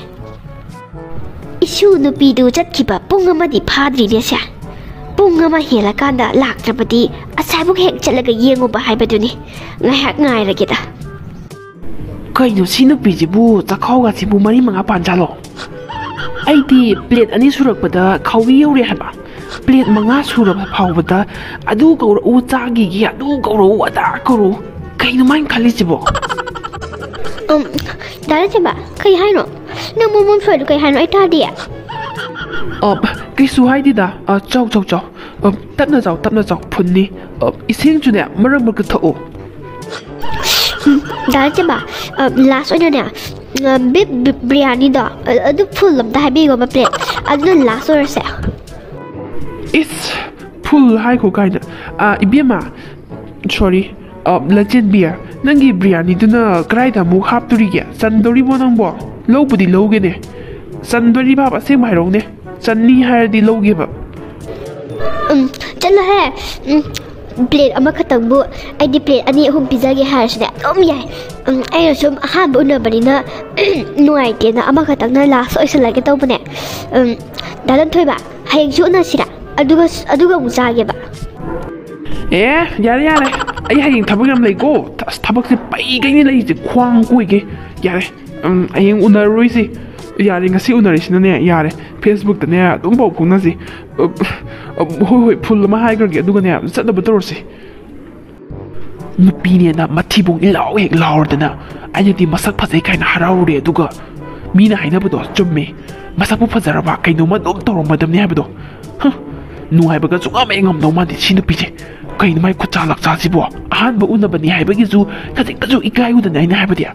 ꯏꯁꯨ ꯅꯨꯄꯤꯗꯨ ꯆꯠꯈꯤꯕ ꯄꯨꯡ ꯑꯃꯗꯤ ꯐꯥꯗ꯭ꯔꯤꯅꯦꯁꯦ꯫ ꯄꯨꯡ ꯑꯃ ꯍꯦꯜꯂꯀꯥꯟꯗ ꯂꯥꯛꯇ꯭ꯔꯕꯗꯤ ꯑꯁꯥꯏꯕꯨꯛ ꯍꯦꯛ ꯆꯠꯂꯒ ꯌꯦꯡꯉꯨꯕ ꯍꯥꯏꯕꯗꯨꯅꯤ꯫ ꯉꯥꯏꯍꯥꯛ ꯉꯥꯏꯔꯒꯦꯗ꯫ ꯀꯩꯅꯣ ꯁꯤ ꯅꯨꯄꯤꯁꯤꯕꯨ, ꯆꯈꯥꯎꯒꯁꯤꯕꯨ ꯃꯔꯤ ꯃꯉꯥ ꯄꯥꯟꯖꯥꯠꯂꯣ? ꯑꯩꯗꯤ ꯄ꯭ꯂꯦꯠ ꯑꯅꯤ ꯁꯨꯔꯛꯄꯗ ꯈꯥꯎꯔꯤ ꯌꯧꯔꯦ ꯍꯥꯏꯕ꯫ ꯄ꯭ꯂꯦꯠ ꯃꯉꯥ ꯁꯨꯔꯕ ꯐꯥꯎꯕꯗ ꯑꯗꯨ ꯀꯧꯔꯛꯎ, ꯆꯥꯈꯤꯒꯦ, ꯑꯗꯨ ꯀꯧꯔꯛꯎ, ꯑꯗꯥ ꯀꯧꯔꯛꯎ꯫ ꯀꯩꯅꯣ ꯃꯥꯏꯅ ꯈꯜꯂꯤꯁꯤꯕꯣ? ꯎꯝ, ꯗꯥ ꯂꯟꯆꯦꯟꯕ, ꯀꯩ ꯍꯥꯏꯅꯣ? ꯅꯪ ꯃꯣꯃꯣꯟ ꯁꯣꯏꯗꯣ ꯀꯩ ꯍꯥꯏꯅꯣ? ꯑꯩ ꯇꯥꯗꯤꯌꯦ꯫ ꯑ, ꯀꯩꯁꯨ ꯍꯥꯏꯗꯦꯗ꯫ ꯑ, ꯆꯥꯎ, ꯆꯥꯎ, ꯆꯥꯎ꯫ ꯑ, ꯇꯞꯅ ꯆꯥꯎ, ꯇꯞꯅ ꯆꯥꯎ, ꯐꯨꯟꯅꯤ꯫ ꯑ, ꯏꯁꯤꯡꯁꯨꯅꯦ, ꯃꯔꯛ ꯃꯔꯛꯇ ꯊꯛꯎ꯫ ꯎꯝ, ꯗꯥ ꯂꯟꯆꯦꯟꯕ, ꯑ, ꯂꯥꯁ ꯑꯣꯏꯅꯅꯦ, ꯑ, ꯕꯤꯞ ꯕꯤ-, ꯕꯤꯔꯌꯥꯅꯤꯗꯣ, ꯑ, ꯑꯗꯨ ꯐꯨꯜ ꯑꯝꯇ ꯍꯥꯏꯕꯤꯌꯣꯕ ꯄ꯭ꯂꯦꯠ꯫ ꯑꯗꯨꯅ ꯂꯥꯁ ꯑꯣꯏꯔꯁꯦ꯫ ꯏꯁ, ꯐꯨꯜ ꯍꯥꯏꯈꯣ ꯀꯥꯏꯅ꯫ ꯑ, ꯏꯕꯦꯝꯃ, ꯁꯣꯔꯤ, ꯑ, ꯂꯟꯆꯦꯟꯕꯤ, ꯅꯪꯒꯤ ꯕꯤꯔꯌꯥꯅꯤꯗꯨꯅ ꯀꯗꯥꯏꯗ ꯑꯃꯨꯛ ꯍꯥꯞꯇꯣꯔꯤꯒꯦ? ꯆꯟꯗꯣꯔꯤꯕꯣ ꯅꯪꯕꯣ? ꯂꯧꯕꯨꯗꯤ ꯂꯧꯒꯦꯅꯦ꯫ ꯆꯟꯗꯣꯔꯤꯕ ꯑꯁꯦꯡꯕ ꯍꯥꯏꯔꯛꯎꯅꯦ꯫ ꯆꯟꯅꯤ ꯍꯥꯏꯔꯗꯤ ꯂꯧꯒꯦꯕ꯫ ꯎꯝ, ꯆꯠꯂꯣꯍꯦ꯫ ꯎꯝ, ꯄ꯭ꯂꯦꯠ ꯑꯃꯈꯛꯇꯪꯕꯨ ꯑꯩꯗꯤ ꯄ꯭ꯂꯦꯠ ꯑꯅꯤ ꯑꯍꯨꯝ ꯄꯤꯖꯒꯦ ꯍꯥꯏꯔꯁꯨꯅꯦ ꯑꯗꯨꯝ ꯌꯥꯏ꯫ ꯎꯝ, ꯑꯩꯅ ꯁꯨꯝ ꯑꯍꯥꯟꯕ ꯎꯅꯕꯅꯤꯅ ꯅꯨꯡꯉꯥꯏꯇꯦꯅ ꯑꯃꯈꯛꯇꯪꯅ ꯂꯥꯁ ꯑꯣꯏꯁꯜꯂꯒꯦ ꯇꯧꯕꯅꯦ꯫ ꯎꯝ, ꯗꯥ ꯂꯟꯊꯣꯏꯕ, ꯍꯌꯦꯡꯁꯨ ꯎꯅꯁꯤꯔꯥ? ꯑꯗꯨꯒ, ꯑꯗꯨꯒ ꯑꯃꯨꯛ ꯆꯥꯒꯦꯕ꯫ ꯑꯦ, ꯌꯥꯔꯦ, ꯌꯥꯔꯦ꯫ ꯑꯩ ꯍꯌꯦꯡ ꯊꯕꯛ ꯌꯥꯝ ꯂꯩꯀꯣ꯫ ꯑꯁ, ꯊꯕꯛꯁꯦ ꯄꯩꯒꯩꯅꯦ ꯂꯩꯔꯤꯁꯦ, ꯈ꯭ꯋꯥꯡ ꯀꯣꯏꯒꯦ꯫ ꯌꯥꯔꯦ꯫ ꯎꯝ, ꯍꯌꯦꯡ ꯎꯅꯔꯔꯣꯏꯁꯦ꯫ ꯌꯥꯔꯦ, ꯉꯁꯤ ꯎꯅꯔꯤꯁꯤꯅꯅꯦ, ꯌꯥꯔꯦ꯫ Facebookꯇꯅꯦ ꯑꯗꯨꯝ ꯄꯥꯎ ꯐꯥꯎꯅꯁꯤ꯫ ꯑ, ꯑ, ꯍꯣꯏ, ꯍꯣꯏ, full ꯑꯃ ꯍꯥꯏꯈ꯭ꯔꯒꯦ, ꯑꯗꯨꯒꯅꯦ ꯆꯠꯅꯕ ꯇꯧꯔꯁꯤ꯫ ꯅꯨꯄꯤꯅꯦꯅ ꯃꯊꯤꯕꯣꯡ ꯏꯂꯥꯎ ꯍꯦꯛ ꯂꯥꯎꯔꯗꯅ, ꯑꯩꯅꯗꯤ ꯃꯁꯛ ꯐꯖꯩ ꯀꯥꯏꯅ ꯍꯔꯥꯎꯔꯨꯔꯦ, ꯑꯗꯨꯒ ꯃꯤꯅ ꯍꯥꯏꯅꯕꯗꯣ ꯆꯨꯝꯃꯦ, ꯃꯁꯛꯄꯨ ꯐꯖꯔꯕ ꯀꯩꯅꯣꯝꯃ ꯑꯗꯨꯝ ꯇꯧꯔꯝꯃꯗꯕꯅꯤ ꯍꯥꯏꯕꯗꯣ꯫ ꯍ, ꯅꯨꯡꯉꯥꯏꯕꯒ ꯁꯨꯡꯉꯝ ꯍꯦꯛ ꯉꯝꯗꯧ ꯃꯥꯟꯗꯦ ꯁꯤ ꯅꯨꯄꯤꯁꯦ꯫ ꯀꯩꯅꯣ ꯃꯥꯏ ꯈꯨꯠꯆꯥ ꯂꯛꯆꯥꯁꯤꯕꯣ? ꯑꯍꯥꯟꯕ ꯎꯅꯕꯅꯤ ꯍꯥꯏꯕꯒꯤꯁꯨ ꯈꯖꯤꯛꯇꯁꯨ ꯏꯀꯥꯏ ꯎꯗꯅ ꯑꯩꯅ ꯍꯥꯏꯕꯗꯤ꯫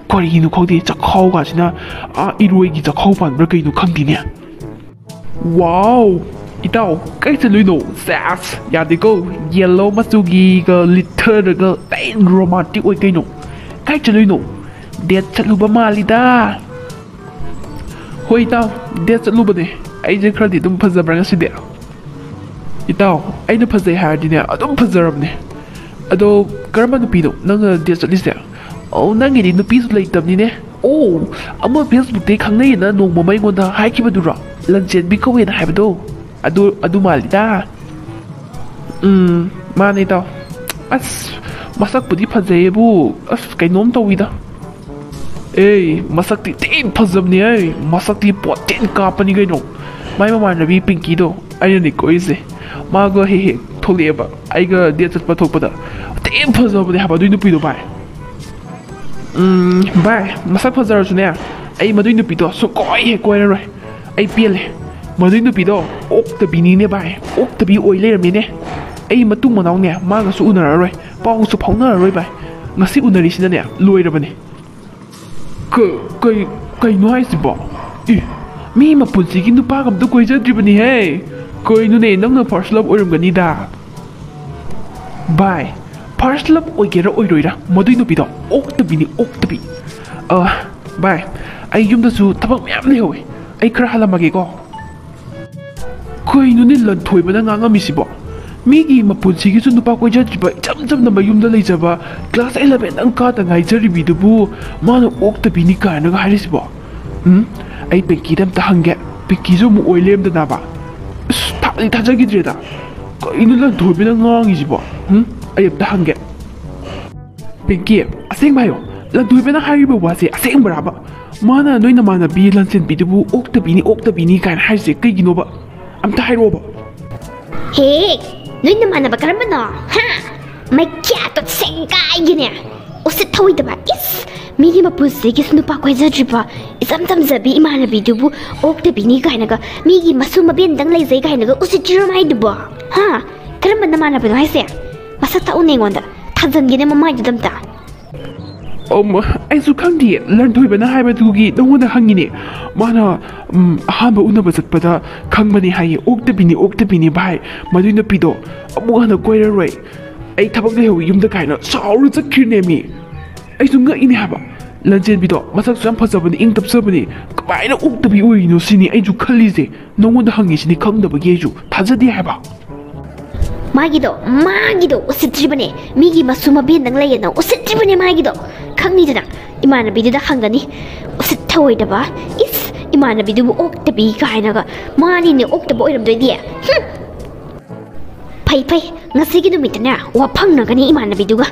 ꯀꯔꯤꯅꯣ ꯈꯪꯗꯦ, ꯆꯈꯥꯎꯒꯁꯤꯅ, ꯑꯥ, ꯏꯔꯣꯏꯒꯤ ꯆꯈꯥꯎ ꯄꯥꯟꯕ꯭ꯔꯥ ꯀꯩꯅꯣ ꯈꯪꯗꯦꯅꯦ꯫ ꯋꯥꯎ! ꯏꯇꯥꯎ, ꯀꯥꯏ ꯆꯠꯂꯨꯏꯅꯣ? ꯁꯦꯁ! ꯌꯥꯗꯦꯀꯣ, yellow ꯃꯆꯨꯒꯤꯒ ꯂꯤꯠꯊꯔꯒ ꯇꯩ romantic ꯑꯣꯏ ꯀꯩꯅꯣ꯫ ꯀꯥꯏ ꯆꯠꯂꯨꯏꯅꯣ? Date ꯆꯠꯂꯨꯕ ꯃꯥꯜꯂꯤꯗ꯫ ꯍꯣꯏ ꯏꯇꯥꯎ, date ꯆꯠꯂꯨꯕꯅꯦ꯫ ꯑꯩꯁꯦ ꯈꯔꯗꯤ ꯑꯗꯨꯝ ꯐꯖꯕ꯭ꯔꯥ ꯉꯁꯤꯗꯤ? ꯏꯇꯥꯎ, ꯑꯩꯅ ꯐꯖꯩ ꯍꯥꯏꯔꯗꯤꯅꯦ, ꯑꯗꯨꯝ ꯐꯖꯔꯕꯅꯦ꯫ ꯑꯗꯣ, ꯀꯔꯝꯕ ꯅꯨꯄꯤꯅꯣ ꯅꯪꯅ date ꯆꯠꯂꯤꯁꯦ? ꯑꯧ, ꯅꯪꯒꯤꯗꯤ ꯅꯨꯄꯤꯁꯨ ꯂꯩꯇꯕꯅꯤꯅꯦ꯫ ꯑꯣ, ꯑꯃ Facebookꯇꯩ ꯈꯪꯅꯩꯌꯦꯅ ꯅꯣꯡꯃ ꯑꯃ ꯑꯩꯉꯣꯟꯗ ꯍꯥꯏꯈꯤꯕꯗꯨꯔꯣ? ꯂꯟꯆꯦꯟꯕꯤ ꯀꯧꯋꯦꯅ ꯍꯥꯏꯕꯗꯣ? ꯑꯗꯨ, ꯑꯗꯨ ꯃꯥꯜꯂꯤꯗ꯫ ꯎꯝ, ꯃꯥꯅꯦ ꯏꯇꯥꯎ꯫ ꯑꯁ, ꯃꯁꯛꯄꯨꯗꯤ ꯐꯖꯩꯌꯦꯕꯨ, ꯑꯁ, ꯀꯩꯅꯣꯝ ꯇꯧꯋꯤꯗ꯫ ꯑꯦ, ꯃꯁꯛꯇꯤ ꯊꯤ ꯐꯖꯕꯅꯤ ꯑꯩ, ꯃꯁꯛꯇꯤ ꯄꯣꯠ ꯊꯤ ꯀꯥꯞꯄꯅꯤ ꯀꯩꯅꯣ꯫ ꯃꯥꯏ ꯃꯃꯥꯟꯅꯕꯤ ꯄꯤꯡꯀꯤꯗꯣ ꯑꯩꯅꯅꯦ ꯀꯣꯏꯔꯤꯁꯦ꯫ ꯃꯥꯒ ꯍꯦꯛ ꯍꯦꯛ ꯊꯣꯛꯂꯛꯑꯦꯕ, ꯑꯩꯒ date ꯆꯠꯄ ꯊꯣꯛꯄꯗ꯫ ꯊꯤ ꯐꯖꯕꯅꯦ ꯍꯥꯏꯕ ꯑꯗꯨꯏ ꯅꯨꯄꯤꯗꯣ ꯚꯥꯏ꯫ ꯎꯝ, ꯚꯥꯏ, ꯃꯁꯛ ꯐꯖꯔꯁꯨꯅꯦ, ꯑꯩ ꯃꯗꯨꯏ ꯅꯨꯄꯤꯗꯣ ꯁꯨꯡꯀꯣꯏ ꯍꯦꯛ ꯀꯣꯏꯔꯔꯣꯏ꯫ ꯑꯩ ꯄꯦꯜꯂꯦ꯫ ꯃꯗꯨꯏ ꯅꯨꯄꯤꯗꯣ ꯑꯣꯛꯇꯕꯤꯅꯤꯅꯦ ꯚꯥꯏ, ꯑꯣꯛꯇꯕꯤ ꯑꯣꯏ ꯂꯩꯔꯝꯃꯦꯅꯦ꯫ ꯑꯩ ꯃꯇꯨꯡ ꯃꯅꯥꯎꯅꯦ ꯃꯥꯒꯁꯨ ꯎꯅꯔꯔꯣꯏ, ꯄꯥꯎꯁꯨ ꯐꯥꯎꯅꯔꯔꯣꯏ ꯚꯥꯏ꯫ ꯉꯁꯤ ꯎꯅꯔꯤꯁꯤꯅꯅꯦ ꯂꯣꯏꯔꯕꯅꯦ꯫ ꯀ-, ꯀꯩ-, ꯀꯩꯅꯣ ꯍꯥꯏꯁꯤꯕꯣ? ꯏ, ꯃꯤ ꯃꯄꯨꯟꯁꯤꯒꯤ ꯅꯨꯄꯥꯒ ꯑꯝꯇ ꯀꯣꯏꯖꯗ꯭ꯔꯤꯕꯅꯤꯍꯦ꯫ ꯀꯩꯅꯣꯅꯦ, ꯅꯪꯅ first love ꯑꯣꯏꯔꯝꯒꯅꯤꯗ꯫ ꯚꯥꯏ, first love ꯑꯣꯏꯒꯦꯔꯥ ꯑꯣꯏꯔꯣꯏꯔꯥ, ꯃꯗꯨꯏ ꯅꯨꯄꯤꯗꯣ ꯑꯣꯛꯇꯕꯤꯅꯤ, ꯑꯣꯛꯇꯕꯤ꯫ ꯑ, ꯚꯥꯏ, ꯑꯩ ꯌꯨꯝꯗꯁꯨ ꯊꯕꯛ ꯃꯌꯥꯝ ꯂꯩꯍꯧꯋꯦ, ꯑꯩ ꯈꯔ ꯍꯜꯂꯝꯃꯒꯦꯀꯣ꯫ ꯀꯩꯅꯣꯅꯦ ꯂꯟꯊꯣꯏꯕꯅ ꯉꯥꯡꯉꯝꯃꯤꯁꯤꯕꯣ? ꯃꯤꯒꯤ ꯃꯄꯨꯟꯁꯤꯒꯤꯁꯨ ꯅꯨꯄꯥ ꯀꯣꯏꯖꯗ꯭ꯔꯤꯕ, ꯏꯆꯝ ꯆꯝꯅ ꯃꯌꯨꯝꯗ ꯂꯩꯖꯕ, class eleven ꯗꯪ ꯀꯥꯗ ꯉꯥꯏꯖꯔꯤꯕꯤꯗꯨꯕꯨ ꯃꯥꯅ ꯑꯣꯛꯇꯕꯤꯅꯤ ꯀꯥꯏꯅꯒ ꯍꯥꯏꯔꯤꯁꯤꯕꯣ? ꯎꯝ? ꯑꯩ ꯄꯤꯡꯀꯤꯗ ꯑꯝꯇ ꯍꯪꯒꯦ꯫ ꯄꯤꯡꯀꯤꯁꯨ ꯑꯃꯨꯛ ꯑꯣꯏ ꯂꯩꯔꯝꯗꯅꯕ꯫ ꯑꯁ, ꯊꯥꯗꯤ ꯊꯥꯖꯈꯤꯗ꯭ꯔꯦꯗ꯫ ꯀꯩꯅꯣ ꯂꯟꯊꯣꯏꯕꯅ ꯉꯥꯡꯉꯤꯁꯤꯕꯣ? ꯎꯝ? ꯑꯩ ꯑꯝꯇ ꯍꯪꯒꯦ꯫ ꯄꯤꯡꯀꯤ, ꯑꯁꯦꯡꯕ ꯍꯥꯏꯌꯣ꯫ ꯂꯟꯊꯣꯏꯕꯅ ꯍꯥꯏꯔꯤꯕ ꯋꯥꯁꯦ ꯑꯁꯦꯡꯕꯔꯥꯕ? ꯃꯥꯅ ꯅꯣꯏ ꯅꯃꯥꯟꯅꯕꯤ ꯂꯟꯆꯦꯟꯕꯤꯗꯨꯕꯨ "ꯑꯣꯛꯇꯕꯤꯅꯤ, ꯑꯣꯛꯇꯕꯤꯅꯤ" ꯀꯥꯏꯅ ꯍꯥꯏꯔꯤꯁꯦ ꯀꯩꯒꯤꯅꯣꯕ? ꯑꯝꯇ ꯍꯥꯏꯔꯛꯑꯣꯕ꯫ ꯍꯦ, ꯅꯣꯏ ꯅꯃꯥꯟꯅꯕ ꯀꯔꯝꯕꯅꯣ? ꯍꯥ? ꯃꯩꯈ꯭ꯌꯥꯠꯇꯣ ꯁꯦꯡꯒꯥꯏꯒꯤꯅꯦ꯫ ꯎꯁꯤꯠ ꯊꯧꯑꯣꯏꯗꯕ, ꯏꯁ! ꯃꯤꯒꯤ ꯃꯄꯨꯟꯁꯤꯒꯤꯁꯨ ꯅꯨꯄꯥ ꯀꯣꯏꯖꯗ꯭ꯔꯤꯕ ꯏꯆꯝ ꯆꯝꯖꯕꯤ ꯏꯃꯥꯟꯅꯕꯤꯗꯨꯕꯨ "ꯑꯣꯛꯇꯕꯤꯅꯤ" ꯀꯥꯏꯅꯒ, ꯃꯤꯒꯤ ꯃꯁꯨ ꯃꯕꯦꯟꯗꯪ ꯂꯩꯖꯩ ꯀꯥꯏꯅꯒ ꯎꯁꯤꯠꯇ꯭ꯔꯤꯔꯣ ꯃꯥꯏꯗꯨꯕꯣ? ꯍꯥ? ꯀꯔꯝꯕ ꯅꯃꯥꯟꯅꯕꯅꯣ ꯍꯥꯏꯁꯦ? ꯃꯁꯛ ꯇꯥꯛꯎꯅꯦ ꯑꯩꯉꯣꯟꯗ, ꯊꯥꯖꯟꯒꯦꯅꯦ ꯃꯃꯥꯏꯗꯨꯗ ꯑꯝꯇ꯫ ꯑꯣ, ꯃ-, ꯑꯩꯁꯨ ꯈꯪꯗꯤꯌꯦ, ꯂꯟꯊꯣꯏꯕꯅ ꯍꯥꯏꯕꯗꯨꯒꯤ ꯅꯉꯣꯟꯗ ꯍꯪꯉꯤꯅꯦ꯫ ꯃꯥꯅ, ꯎꯝ, ꯑꯍꯥꯟꯕ ꯎꯅꯕ ꯆꯠꯄꯗ ꯈꯪꯕꯅꯦ ꯍꯥꯏꯌꯦ, "ꯑꯣꯛꯇꯕꯤꯅꯤ, ꯑꯣꯛꯇꯕꯤꯅꯤ ꯚꯥꯏ, ꯃꯗꯨꯏ ꯅꯨꯄꯤꯗꯣ ꯑꯃꯨꯛ ꯍꯟꯅ ꯀꯣꯏꯔꯔꯣꯏ, ꯑꯩ ꯊꯕꯛ ꯂꯩꯍꯧꯋꯤ ꯌꯨꯝꯗ" ꯀꯥꯏꯅ ꯁꯥꯎꯔ ꯆꯠꯈ꯭ꯔꯤꯅꯦ ꯃꯤ꯫ ꯑꯩꯁꯨ ꯉꯛꯏꯅꯦ ꯍꯥꯏꯕ, ꯂꯟꯆꯦꯟꯕꯤꯗꯣ ꯃꯁꯛꯁꯨ ꯌꯥꯝ ꯐꯖꯕꯅꯤ, ꯏꯪ ꯇꯞꯆꯕꯅꯤ, ꯀꯃꯥꯏꯅ ꯑꯣꯛꯇꯕꯤ ꯑꯣꯏꯔꯤꯅꯣ ꯁꯤꯅꯤ ꯑꯩꯁꯨ ꯈꯜꯂꯤꯁꯦ꯫ ꯅꯉꯣꯟꯗ ꯍꯪꯉꯤꯁꯤꯅꯤ ꯈꯪꯗꯕꯒꯤ ꯑꯩꯁꯨ ꯊꯥꯖꯗꯦ ꯍꯥꯏꯕ꯫ ꯃꯥꯒꯤꯗꯣ, ꯃꯥꯒꯤꯗꯣ ꯎꯁꯤꯠꯇ꯭ꯔꯤꯕꯅꯦ꯫ ꯃꯤꯒꯤ ꯃꯁꯨ ꯃꯕꯦꯟꯗꯪ ꯂꯩꯌꯦꯅ ꯎꯁꯤꯠꯇ꯭ꯔꯤꯕꯅꯦ ꯃꯥꯒꯤꯗꯣ꯫ ꯈꯪꯅꯤꯗꯅ, ꯏꯃꯥꯟꯅꯕꯤꯗꯨꯗ ꯍꯪꯒꯅꯤ꯫ ꯎꯁꯤꯠ ꯊꯑꯣꯏꯗꯕ, ꯏꯁ, ꯏꯃꯥꯟꯅꯕꯤꯗꯨꯕꯨ "ꯑꯣꯛꯇꯕꯤ" ꯀꯥꯏꯅꯒ꯫ ꯃꯥꯅꯤꯅꯦ ꯑꯣꯛꯇꯕ ꯑꯣꯏꯔꯝꯗꯣꯏꯗꯤ꯫ ꯍꯨꯝ! ꯐꯩ, ꯐꯩ, ꯉꯁꯤꯒꯤ ꯅꯨꯃꯤꯠꯇꯅꯦ ꯋꯥ ꯐꯪꯅꯒꯅꯤ ꯏꯃꯥꯟꯅꯕꯤꯗꯨꯒ꯫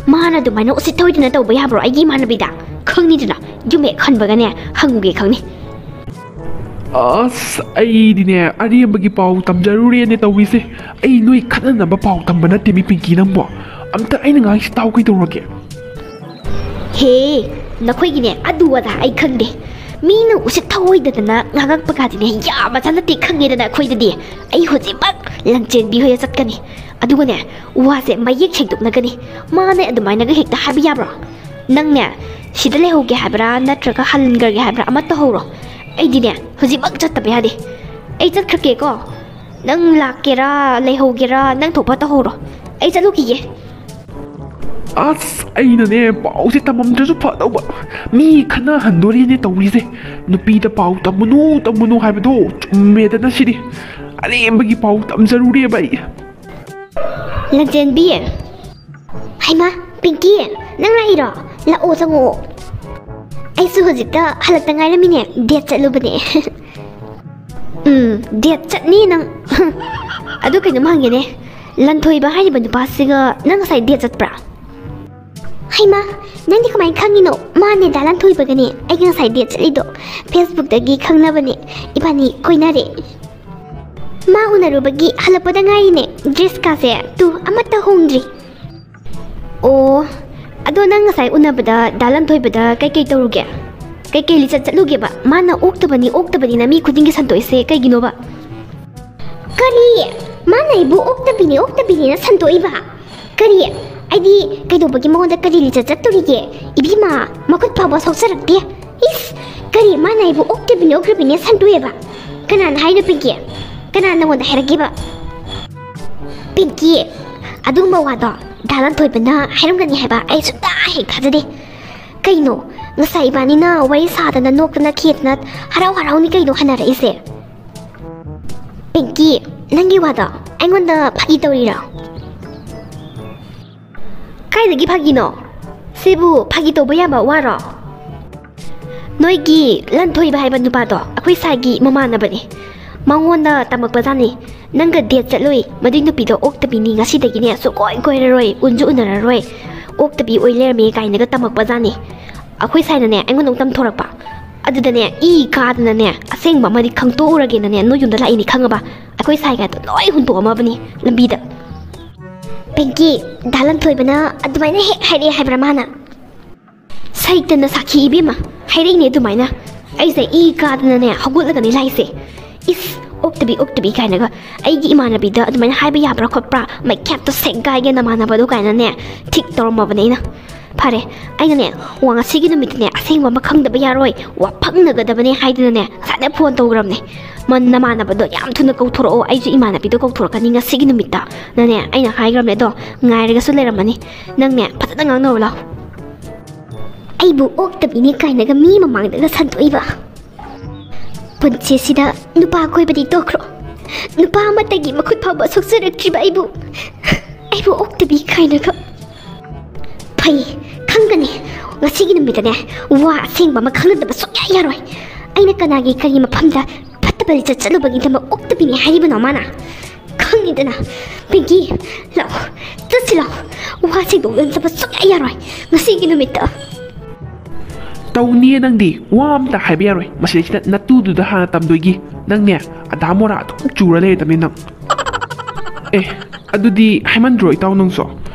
ꯃꯥꯅ ꯑꯗꯨꯃꯥꯏꯅ ꯎꯁꯤꯠ ꯊꯑꯣꯏꯗꯅ ꯇꯧꯕ ꯌꯥꯕ꯭ꯔꯣ ꯑꯩꯒꯤ ꯏꯃꯥꯟꯅꯕꯤꯗ? ꯈꯪꯅꯤꯗꯅ, ꯌꯨꯝ ꯍꯦꯛ ꯍꯟꯕꯒꯅꯦ ꯍꯪꯒꯦ ꯈꯪꯅꯤ꯫ ꯑꯁ, ꯑꯩꯗꯤꯅꯦ ꯑꯔꯦꯝꯕꯒꯤ ꯄꯥꯎ ꯇꯝꯖꯔꯨꯔꯦꯅꯦ ꯇꯧꯔꯤꯁꯦ꯫ ꯑꯩ ꯅꯣꯏ ꯈꯠꯅꯅꯕ ꯄꯥꯎ ꯇꯝꯕ ꯅꯠꯇꯦ ꯃꯤ ꯄꯤꯡꯀꯤ ꯅꯪꯕꯣ꯫ ꯑꯝꯇ ꯑꯩꯅ ꯉꯥꯡꯉꯤꯁꯤ ꯇꯥꯎ ꯀꯩꯗꯧꯔꯒꯦ? ꯍꯦ, ꯅꯈꯣꯏꯒꯤꯅꯦ ꯑꯗꯨ ꯑꯗꯥ ꯑꯩ ꯈꯪꯗꯦ꯫ ꯃꯤꯅ ꯎꯁꯤꯠ ꯊꯑꯣꯏꯗꯗꯅ ꯉꯥꯡꯉꯛꯄ ꯀꯥꯗꯤꯅꯦ ꯌꯥꯕ ꯖꯥꯠ ꯅꯠꯇꯦ ꯈꯪꯉꯦꯗꯅ ꯑꯩꯈꯣꯏꯗꯗꯤ꯫ ꯑꯩ ꯍꯧꯖꯤꯛꯃꯛ ꯂꯟꯆꯦꯟꯕꯤ ꯍꯣꯏꯗ ꯆꯠꯀꯅꯤ꯫ ꯑꯗꯨꯒꯅꯦ ꯋꯥꯁꯦ ꯃꯌꯦꯛ ꯁꯦꯡꯗꯣꯛꯅꯒꯅꯤ꯫ ꯃꯥꯅ ꯑꯗꯨꯃꯥꯏꯅꯒ ꯍꯦꯛꯇ ꯍꯥꯏꯕ ꯌꯥꯕ꯭ꯔꯣ? ꯅꯪꯅꯦ ꯁꯤꯗ ꯂꯩꯍꯧꯒꯦ ꯍꯥꯏꯕ꯭ꯔꯥ ꯅꯠꯇ꯭ꯔꯒ ꯍꯟꯈ꯭ꯔꯒꯦ ꯍꯥꯏꯕ꯭ꯔꯥ ꯑꯃ ꯇꯧꯍꯧꯔꯣ꯫ ꯑꯩꯗꯤꯅꯦ ꯍꯧꯖꯤꯛꯃꯛ ꯆꯠꯇꯕ ꯌꯥꯗꯦ꯫ ꯑꯩ ꯆꯠꯈ꯭ꯔꯒꯦꯀꯣ꯫ ꯅꯪ ꯂꯥꯛꯀꯦꯔꯥ, ꯂꯩꯍꯧꯒꯦꯔꯥ, ꯅꯪ ꯊꯣꯛꯄ ꯇꯧꯍꯧꯔꯣ꯫ ꯑꯩ ꯆꯠꯂꯨꯈꯤꯒꯦ꯫ ꯑꯁ, ꯑꯩꯅꯅꯦ ꯄꯥꯎꯁꯦ ꯇꯝꯃꯝꯗ꯭ꯔꯁꯨ ꯐꯗꯧꯕ꯫ ꯃꯤ ꯈꯠꯅꯍꯟꯗꯣꯔꯤꯅꯦ ꯇꯧꯔꯤꯁꯦ꯫ ꯅꯨꯄꯤꯗ ꯄꯥꯎ ꯇꯝꯃꯨꯅꯨ, ꯇꯝꯃꯨꯅꯨ ꯍꯥꯏꯕꯗꯣ ꯆꯨꯝꯃꯦꯗꯅ ꯁꯤꯗꯤ꯫ ꯑꯔꯦꯝꯕꯒꯤ ꯄꯥꯎ ꯇꯝꯖꯔꯨꯔꯦꯕ ꯑꯩ꯫ ꯂꯟꯆꯦꯟꯕꯤ꯫ ꯍꯩꯃꯥ, ꯄꯤꯡꯀꯤ, ꯅꯪ ꯂꯥꯛꯏꯔꯣ? ꯂꯥꯛꯑꯣ, ꯆꯪꯉꯛꯑꯣ꯫ ꯑꯩꯁꯨ ꯍꯧꯖꯤꯛꯇ ꯍꯜꯂꯛꯇ ꯉꯥꯏꯔꯝꯃꯤꯅꯦ, date ꯆꯠꯂꯨꯕꯅꯦ꯫ ꯎꯝ, date ꯆꯠꯅꯤ ꯅꯪ꯫ ꯑꯗꯨ ꯀꯩꯅꯣꯝ ꯍꯪꯒꯦꯅꯦ, ꯂꯟꯊꯣꯏꯕ ꯍꯥꯏꯔꯤꯕ ꯅꯨꯄꯥꯁꯤꯒ ꯅꯪ ꯉꯁꯥꯏ ꯗꯦꯠ ꯆꯠꯄ꯭ꯔꯥ? ꯍꯩꯃꯥ, ꯅꯪꯗꯤ ꯀꯃꯥꯏꯅ ꯈꯪꯉꯤꯅꯣ? ꯃꯥꯅꯦ ꯗꯥ ꯂꯟꯊꯣꯏꯕꯒꯅꯦ ꯑꯩꯒ ꯉꯁꯥꯏ ꯗꯦꯠ ꯆꯠꯂꯤꯗꯣ꯫ ꯐꯦꯁꯕꯨꯛꯇꯒꯤ ꯈꯪꯅꯕꯅꯦ꯫ ꯏꯕꯥꯅꯤ ꯀꯣꯏꯅꯔꯦ꯫ ꯃꯥ ꯎꯅꯔꯨꯕꯒꯤ ꯍꯜꯂꯛꯄꯗ ꯉꯥꯏꯔꯤꯅꯦ꯫ ꯗ꯭ꯔꯦꯁꯀꯥꯁꯦ ꯇꯨ ꯑꯃꯠꯇ ꯍꯣꯡꯗ꯭ꯔꯤ꯫ ꯑꯣ, ꯑꯗꯣ ꯅꯪ ꯉꯁꯥꯏ ꯎꯅꯕꯗ ꯗꯥ ꯂꯟꯊꯣꯏꯕꯗ ꯀꯩꯀꯩ ꯇꯧꯔꯨꯒꯦ? ꯀꯩꯀꯩ ꯂꯤꯆꯠ ꯆꯠꯂꯨꯒꯦꯕ? ꯃꯥꯅ ꯑꯣꯛꯇꯕꯅꯤ, ꯑꯣꯛꯇꯕꯅꯤꯅ ꯃꯤ ꯈꯨꯗꯤꯡꯒꯤ ꯁꯟꯗꯣꯛꯏꯁꯦ ꯀꯩꯒꯤꯅꯣꯕ? ꯀꯔꯤ? ꯃꯥꯅ ꯑꯩꯕꯨ ꯑꯣꯛꯇꯕꯤꯅꯤ, ꯑꯣꯛꯇꯕꯤꯅꯤꯅ ꯁꯟꯗꯣꯛꯏꯕ? ꯀꯔꯤ? ꯑꯩꯗꯤ ꯀꯩꯗꯧꯕꯒꯤ ꯃꯉꯣꯟꯗ ꯀꯔꯤ ꯂꯤꯆꯠ ꯆꯠꯇꯣꯔꯤꯒꯦ? ꯏꯕꯦꯝꯃ, ꯃꯈꯨꯠ ꯐꯥꯎꯕ ꯁꯣꯛꯆꯔꯛꯇꯦ꯫ ꯏꯁ! ꯀꯔꯤ? ꯃꯥꯅ ꯑꯩꯕꯨ ꯑꯣꯛꯇꯕꯤꯅꯤ, ꯑꯣꯛꯇꯕꯤꯅꯤ ꯁꯟꯗꯣꯛꯑꯦꯕ? ꯀꯅꯥꯅ ꯍꯥꯏꯅꯣ, ꯄꯤꯡꯀꯤ? ꯀꯅꯥꯅ ꯅꯉꯣꯟꯗ ꯍꯥꯏꯔꯛꯀꯦꯕ? ꯄꯤꯡꯀꯤ, ꯑꯗꯨꯒꯨꯝꯕ ꯋꯥꯗꯣ ꯗꯥ ꯂꯟꯊꯣꯏꯕꯅ ꯍꯥꯏꯔꯝꯒꯅꯤ ꯍꯥꯏꯕ ꯑꯩ ꯁꯨꯡꯊꯥ ꯍꯦꯛ ꯊꯥꯖꯗꯦ꯫ ꯀꯩꯅꯣ, ꯉꯁꯥꯏ ꯏꯕꯥꯅꯤꯅ ꯋꯥꯔꯤ ꯁꯥꯗꯅ, ꯅꯣꯛꯇꯅ, ꯈꯦꯗꯅ ꯍꯔꯥꯎ ꯍꯔꯥꯎꯅꯤ ꯀꯩꯅꯣ ꯍꯟꯅꯔꯛꯏꯁꯦ? ꯄꯤꯡꯀꯤ, ꯅꯪꯒꯤ ꯋꯥꯗꯣ ꯑꯩꯉꯣꯟꯗ ꯐꯥꯒꯤ ꯇꯧꯔꯤꯔꯣ? ꯀꯥꯏꯗꯒꯤ ꯐꯥꯒꯤꯅꯣ? ꯁꯤꯕꯨ ꯐꯥꯒꯤ ꯇꯧꯕ ꯌꯥꯕ ꯋꯥꯔꯣ? ꯅꯣꯏꯒꯤ ꯂꯟꯊꯣꯏꯕ ꯍꯥꯏꯕ ꯅꯨꯄꯥꯗꯣ ꯑꯩꯈꯣꯏ ꯁꯥꯏꯒꯤ ꯃꯃꯥꯟꯅꯕꯅꯦ꯫ ꯃꯉꯣꯟꯗ ꯇꯝꯃꯛꯄꯖꯥꯠꯅꯤ꯫ "ꯅꯪꯒ ꯗꯦꯠ ꯆꯠꯂꯨꯏ, ꯃꯗꯨꯏ ꯅꯨꯄꯤꯗꯣ ꯑꯣꯛꯇꯕꯤꯅꯤ, ꯉꯁꯤꯗꯒꯤꯅꯦ ꯁꯨꯛꯀꯣꯏ ꯀꯣꯏꯔꯔꯣꯏ, ꯎꯟꯁꯨ ꯎꯅꯔꯔꯣꯏ, ꯑꯣꯛꯇꯕꯤ ꯑꯣꯏ ꯂꯩꯔꯝꯃꯦ" ꯀꯥꯏꯅꯒ ꯇꯝꯃꯛꯄꯖꯥꯠꯅꯤ꯫ ꯑꯩꯈꯣꯏ ꯁꯥꯏꯅꯅꯦ ꯑꯩꯉꯣꯟꯗ ꯑꯃꯨꯛ ꯇꯝꯊꯣꯔꯛꯄ꯫ ꯑꯗꯨꯗꯅꯦ ꯏ ꯀꯥꯗꯅꯅꯦ ꯑꯁꯦꯡꯕ ꯑꯃꯗꯤ ꯈꯪꯇꯣꯛꯎꯔꯒꯦꯅꯅꯦ ꯅꯣꯏ ꯌꯨꯝꯗ ꯂꯥꯛꯏꯅꯤ ꯈꯪꯉꯕ? ꯑꯩꯈꯣꯏ ꯁꯥꯏꯒꯗꯣ ꯂꯣꯏ ꯍꯨꯟꯇꯣꯛꯑꯝꯃꯕꯅꯤ ꯂꯝꯕꯤꯗ꯫ ꯄꯤꯡꯀꯤ, ꯗꯥ ꯂꯟꯊꯣꯏꯕꯅ ꯑꯗꯨꯃꯥꯏꯅ ꯍꯦꯛ ꯍꯥꯏꯔꯛꯑꯦ ꯍꯥꯏꯕ꯭ꯔꯥ ꯃꯥꯅ? ꯁꯩꯇꯅ ꯁꯥꯈꯤ ꯏꯕꯦꯝꯃ, ꯍꯥꯏꯔꯛꯏꯅꯦ ꯑꯗꯨꯃꯥꯏꯅ꯫ ꯑꯩꯁꯦ ꯏ ꯀꯥꯗꯅꯅꯦ ꯍꯧꯒꯠꯂꯒꯅꯦ ꯂꯥꯛꯏꯁꯦ꯫ "ꯏꯁ, ꯑꯣꯛꯇꯕꯤ, ꯑꯣꯛꯇꯕꯤ" ꯀꯥꯏꯅꯒ, "ꯑꯩꯒꯤ ꯏꯃꯥꯟꯅꯕꯤꯗ ꯑꯗꯨꯃꯥꯏꯅ ꯍꯥꯏꯕ ꯌꯥꯕ꯭ꯔꯥ ꯈꯣꯠꯄ꯭ꯔꯥ? ꯃꯩꯈꯦꯠꯇꯣ ꯁꯦꯒꯥꯏꯒꯦ ꯅꯃꯥꯟꯅꯕꯗꯣ" ꯀꯥꯏꯅꯅꯦ ꯊꯤꯛ ꯇꯧꯔꯝꯃꯕꯅꯦ ꯑꯩꯅ꯫ ꯐꯔꯦ, ꯑꯩꯅꯅꯦ ꯋꯥ ꯉꯁꯤꯒꯤ ꯅꯨꯃꯤꯠꯇꯅꯦ ꯑꯁꯦꯡꯕ ꯑꯃ ꯈꯪꯗꯕ ꯌꯥꯔꯣꯏ, ꯋꯥ ꯐꯪꯅꯒꯗꯕꯅꯦ ꯍꯥꯏꯗꯅꯅꯦ ꯉꯁꯥꯏꯅ ꯐꯣꯟ ꯇꯧꯈ꯭ꯔꯕꯅꯦ꯫ "ꯃ-, ꯅꯃꯥꯟꯅꯕꯗꯣ ꯌꯥꯝ ꯊꯨꯅ ꯀꯧꯊꯣꯔꯛꯑꯣ, ꯑꯩꯁꯨ ꯏꯃꯥꯟꯅꯕꯤꯗꯣ ꯀꯧꯊꯣꯔꯛꯀꯅꯤ ꯉꯁꯤꯒꯤ ꯅꯨꯃꯤꯠꯇ" ꯅꯅꯦ ꯑꯩꯅ ꯍꯥꯏꯈ꯭ꯔꯕꯅꯦ꯫ ꯑꯗꯣ ꯉꯥꯏꯔꯒꯁꯨ ꯂꯩꯔꯝꯃꯅꯤ꯫ ꯅꯪꯅꯦ ꯐꯖꯅ ꯉꯥꯡꯅꯧ ꯂꯥꯎ꯫ ꯑꯩꯕꯨ ꯑꯣꯛꯇꯕꯤꯅꯤ ꯀꯥꯏꯅꯒ ꯃꯤ ꯃꯃꯥꯡꯗꯒ ꯁꯟꯗꯣꯛꯏꯕ꯫ ꯄꯨꯟꯁꯤꯁꯤꯗ ꯅꯨꯄꯥ ꯀꯣꯏꯕꯗꯤ ꯇꯣꯛꯈ꯭ꯔꯣ, ꯅꯨꯄꯥ ꯑꯃꯠꯇꯒꯤ ꯃꯈꯨꯠ ꯐꯥꯎꯕ ꯁꯣꯛꯆꯔꯛꯇ꯭ꯔꯤꯕ ꯑꯩꯕꯨ, ꯑꯩꯕꯨ ꯑꯣꯛꯇꯕꯤ ꯀꯥꯏꯅꯒ꯫ ꯐꯩ, ꯈꯪꯒꯅꯤ꯫ ꯉꯁꯤꯒꯤ ꯅꯨꯃꯤꯠꯇꯅꯦ ꯋꯥ ꯑꯁꯦꯡꯕ ꯑꯃ ꯈꯪꯅꯗꯕ ꯁꯨꯡꯌꯥ ꯌꯥꯔꯣꯏ꯫ ꯑꯩꯅ ꯀꯅꯥꯒꯤ ꯀꯔꯤ ꯃꯐꯝꯗ ꯐꯠꯇꯕ ꯂꯤꯆꯠ ꯆꯠꯂꯨꯕꯒꯤꯗꯃꯛ ꯑꯣꯛꯇꯕꯤꯅꯤ ꯍꯥꯏꯔꯤꯕꯅꯣ ꯃꯥꯅ? ꯅꯤꯗꯅ꯫ ꯄꯤꯡꯀꯤ, ꯂꯥꯛꯑꯣ, ꯆꯠꯁꯤ ꯂꯥꯛꯑꯣ꯫ ꯋꯥ ꯁꯦꯡꯗꯣꯛꯇꯅ ꯆꯠꯄ ꯁꯨꯡꯌꯥ ꯌꯥꯔꯣꯏ ꯉꯁꯤꯒꯤ ꯅꯨꯃꯤꯠꯇ꯫ ꯇꯧꯅꯤꯌꯦ ꯅꯪꯗꯤ, ꯋꯥ ꯑꯝꯇ ꯍꯥꯏꯕ ꯌꯥꯔꯣꯏ꯫ ꯃꯁꯤꯗꯩꯁꯤꯗ ꯅꯇꯨꯗꯨꯗ ꯍꯥꯟꯅ ꯇꯝꯗꯣꯏꯒꯤ꯫ ꯅꯪꯅꯦ, ꯑꯙꯥ ꯃꯣꯔꯥ ꯑꯗꯨꯝ ꯆꯨꯔ ꯂꯩꯔꯗꯕꯅꯤ ꯅꯪ꯫ ꯑꯦ, ꯑꯗꯨꯗꯤ ꯍꯥꯏꯃꯟꯗ꯭ꯔꯣ ꯏꯇꯥꯎ ꯅꯪꯁꯨ?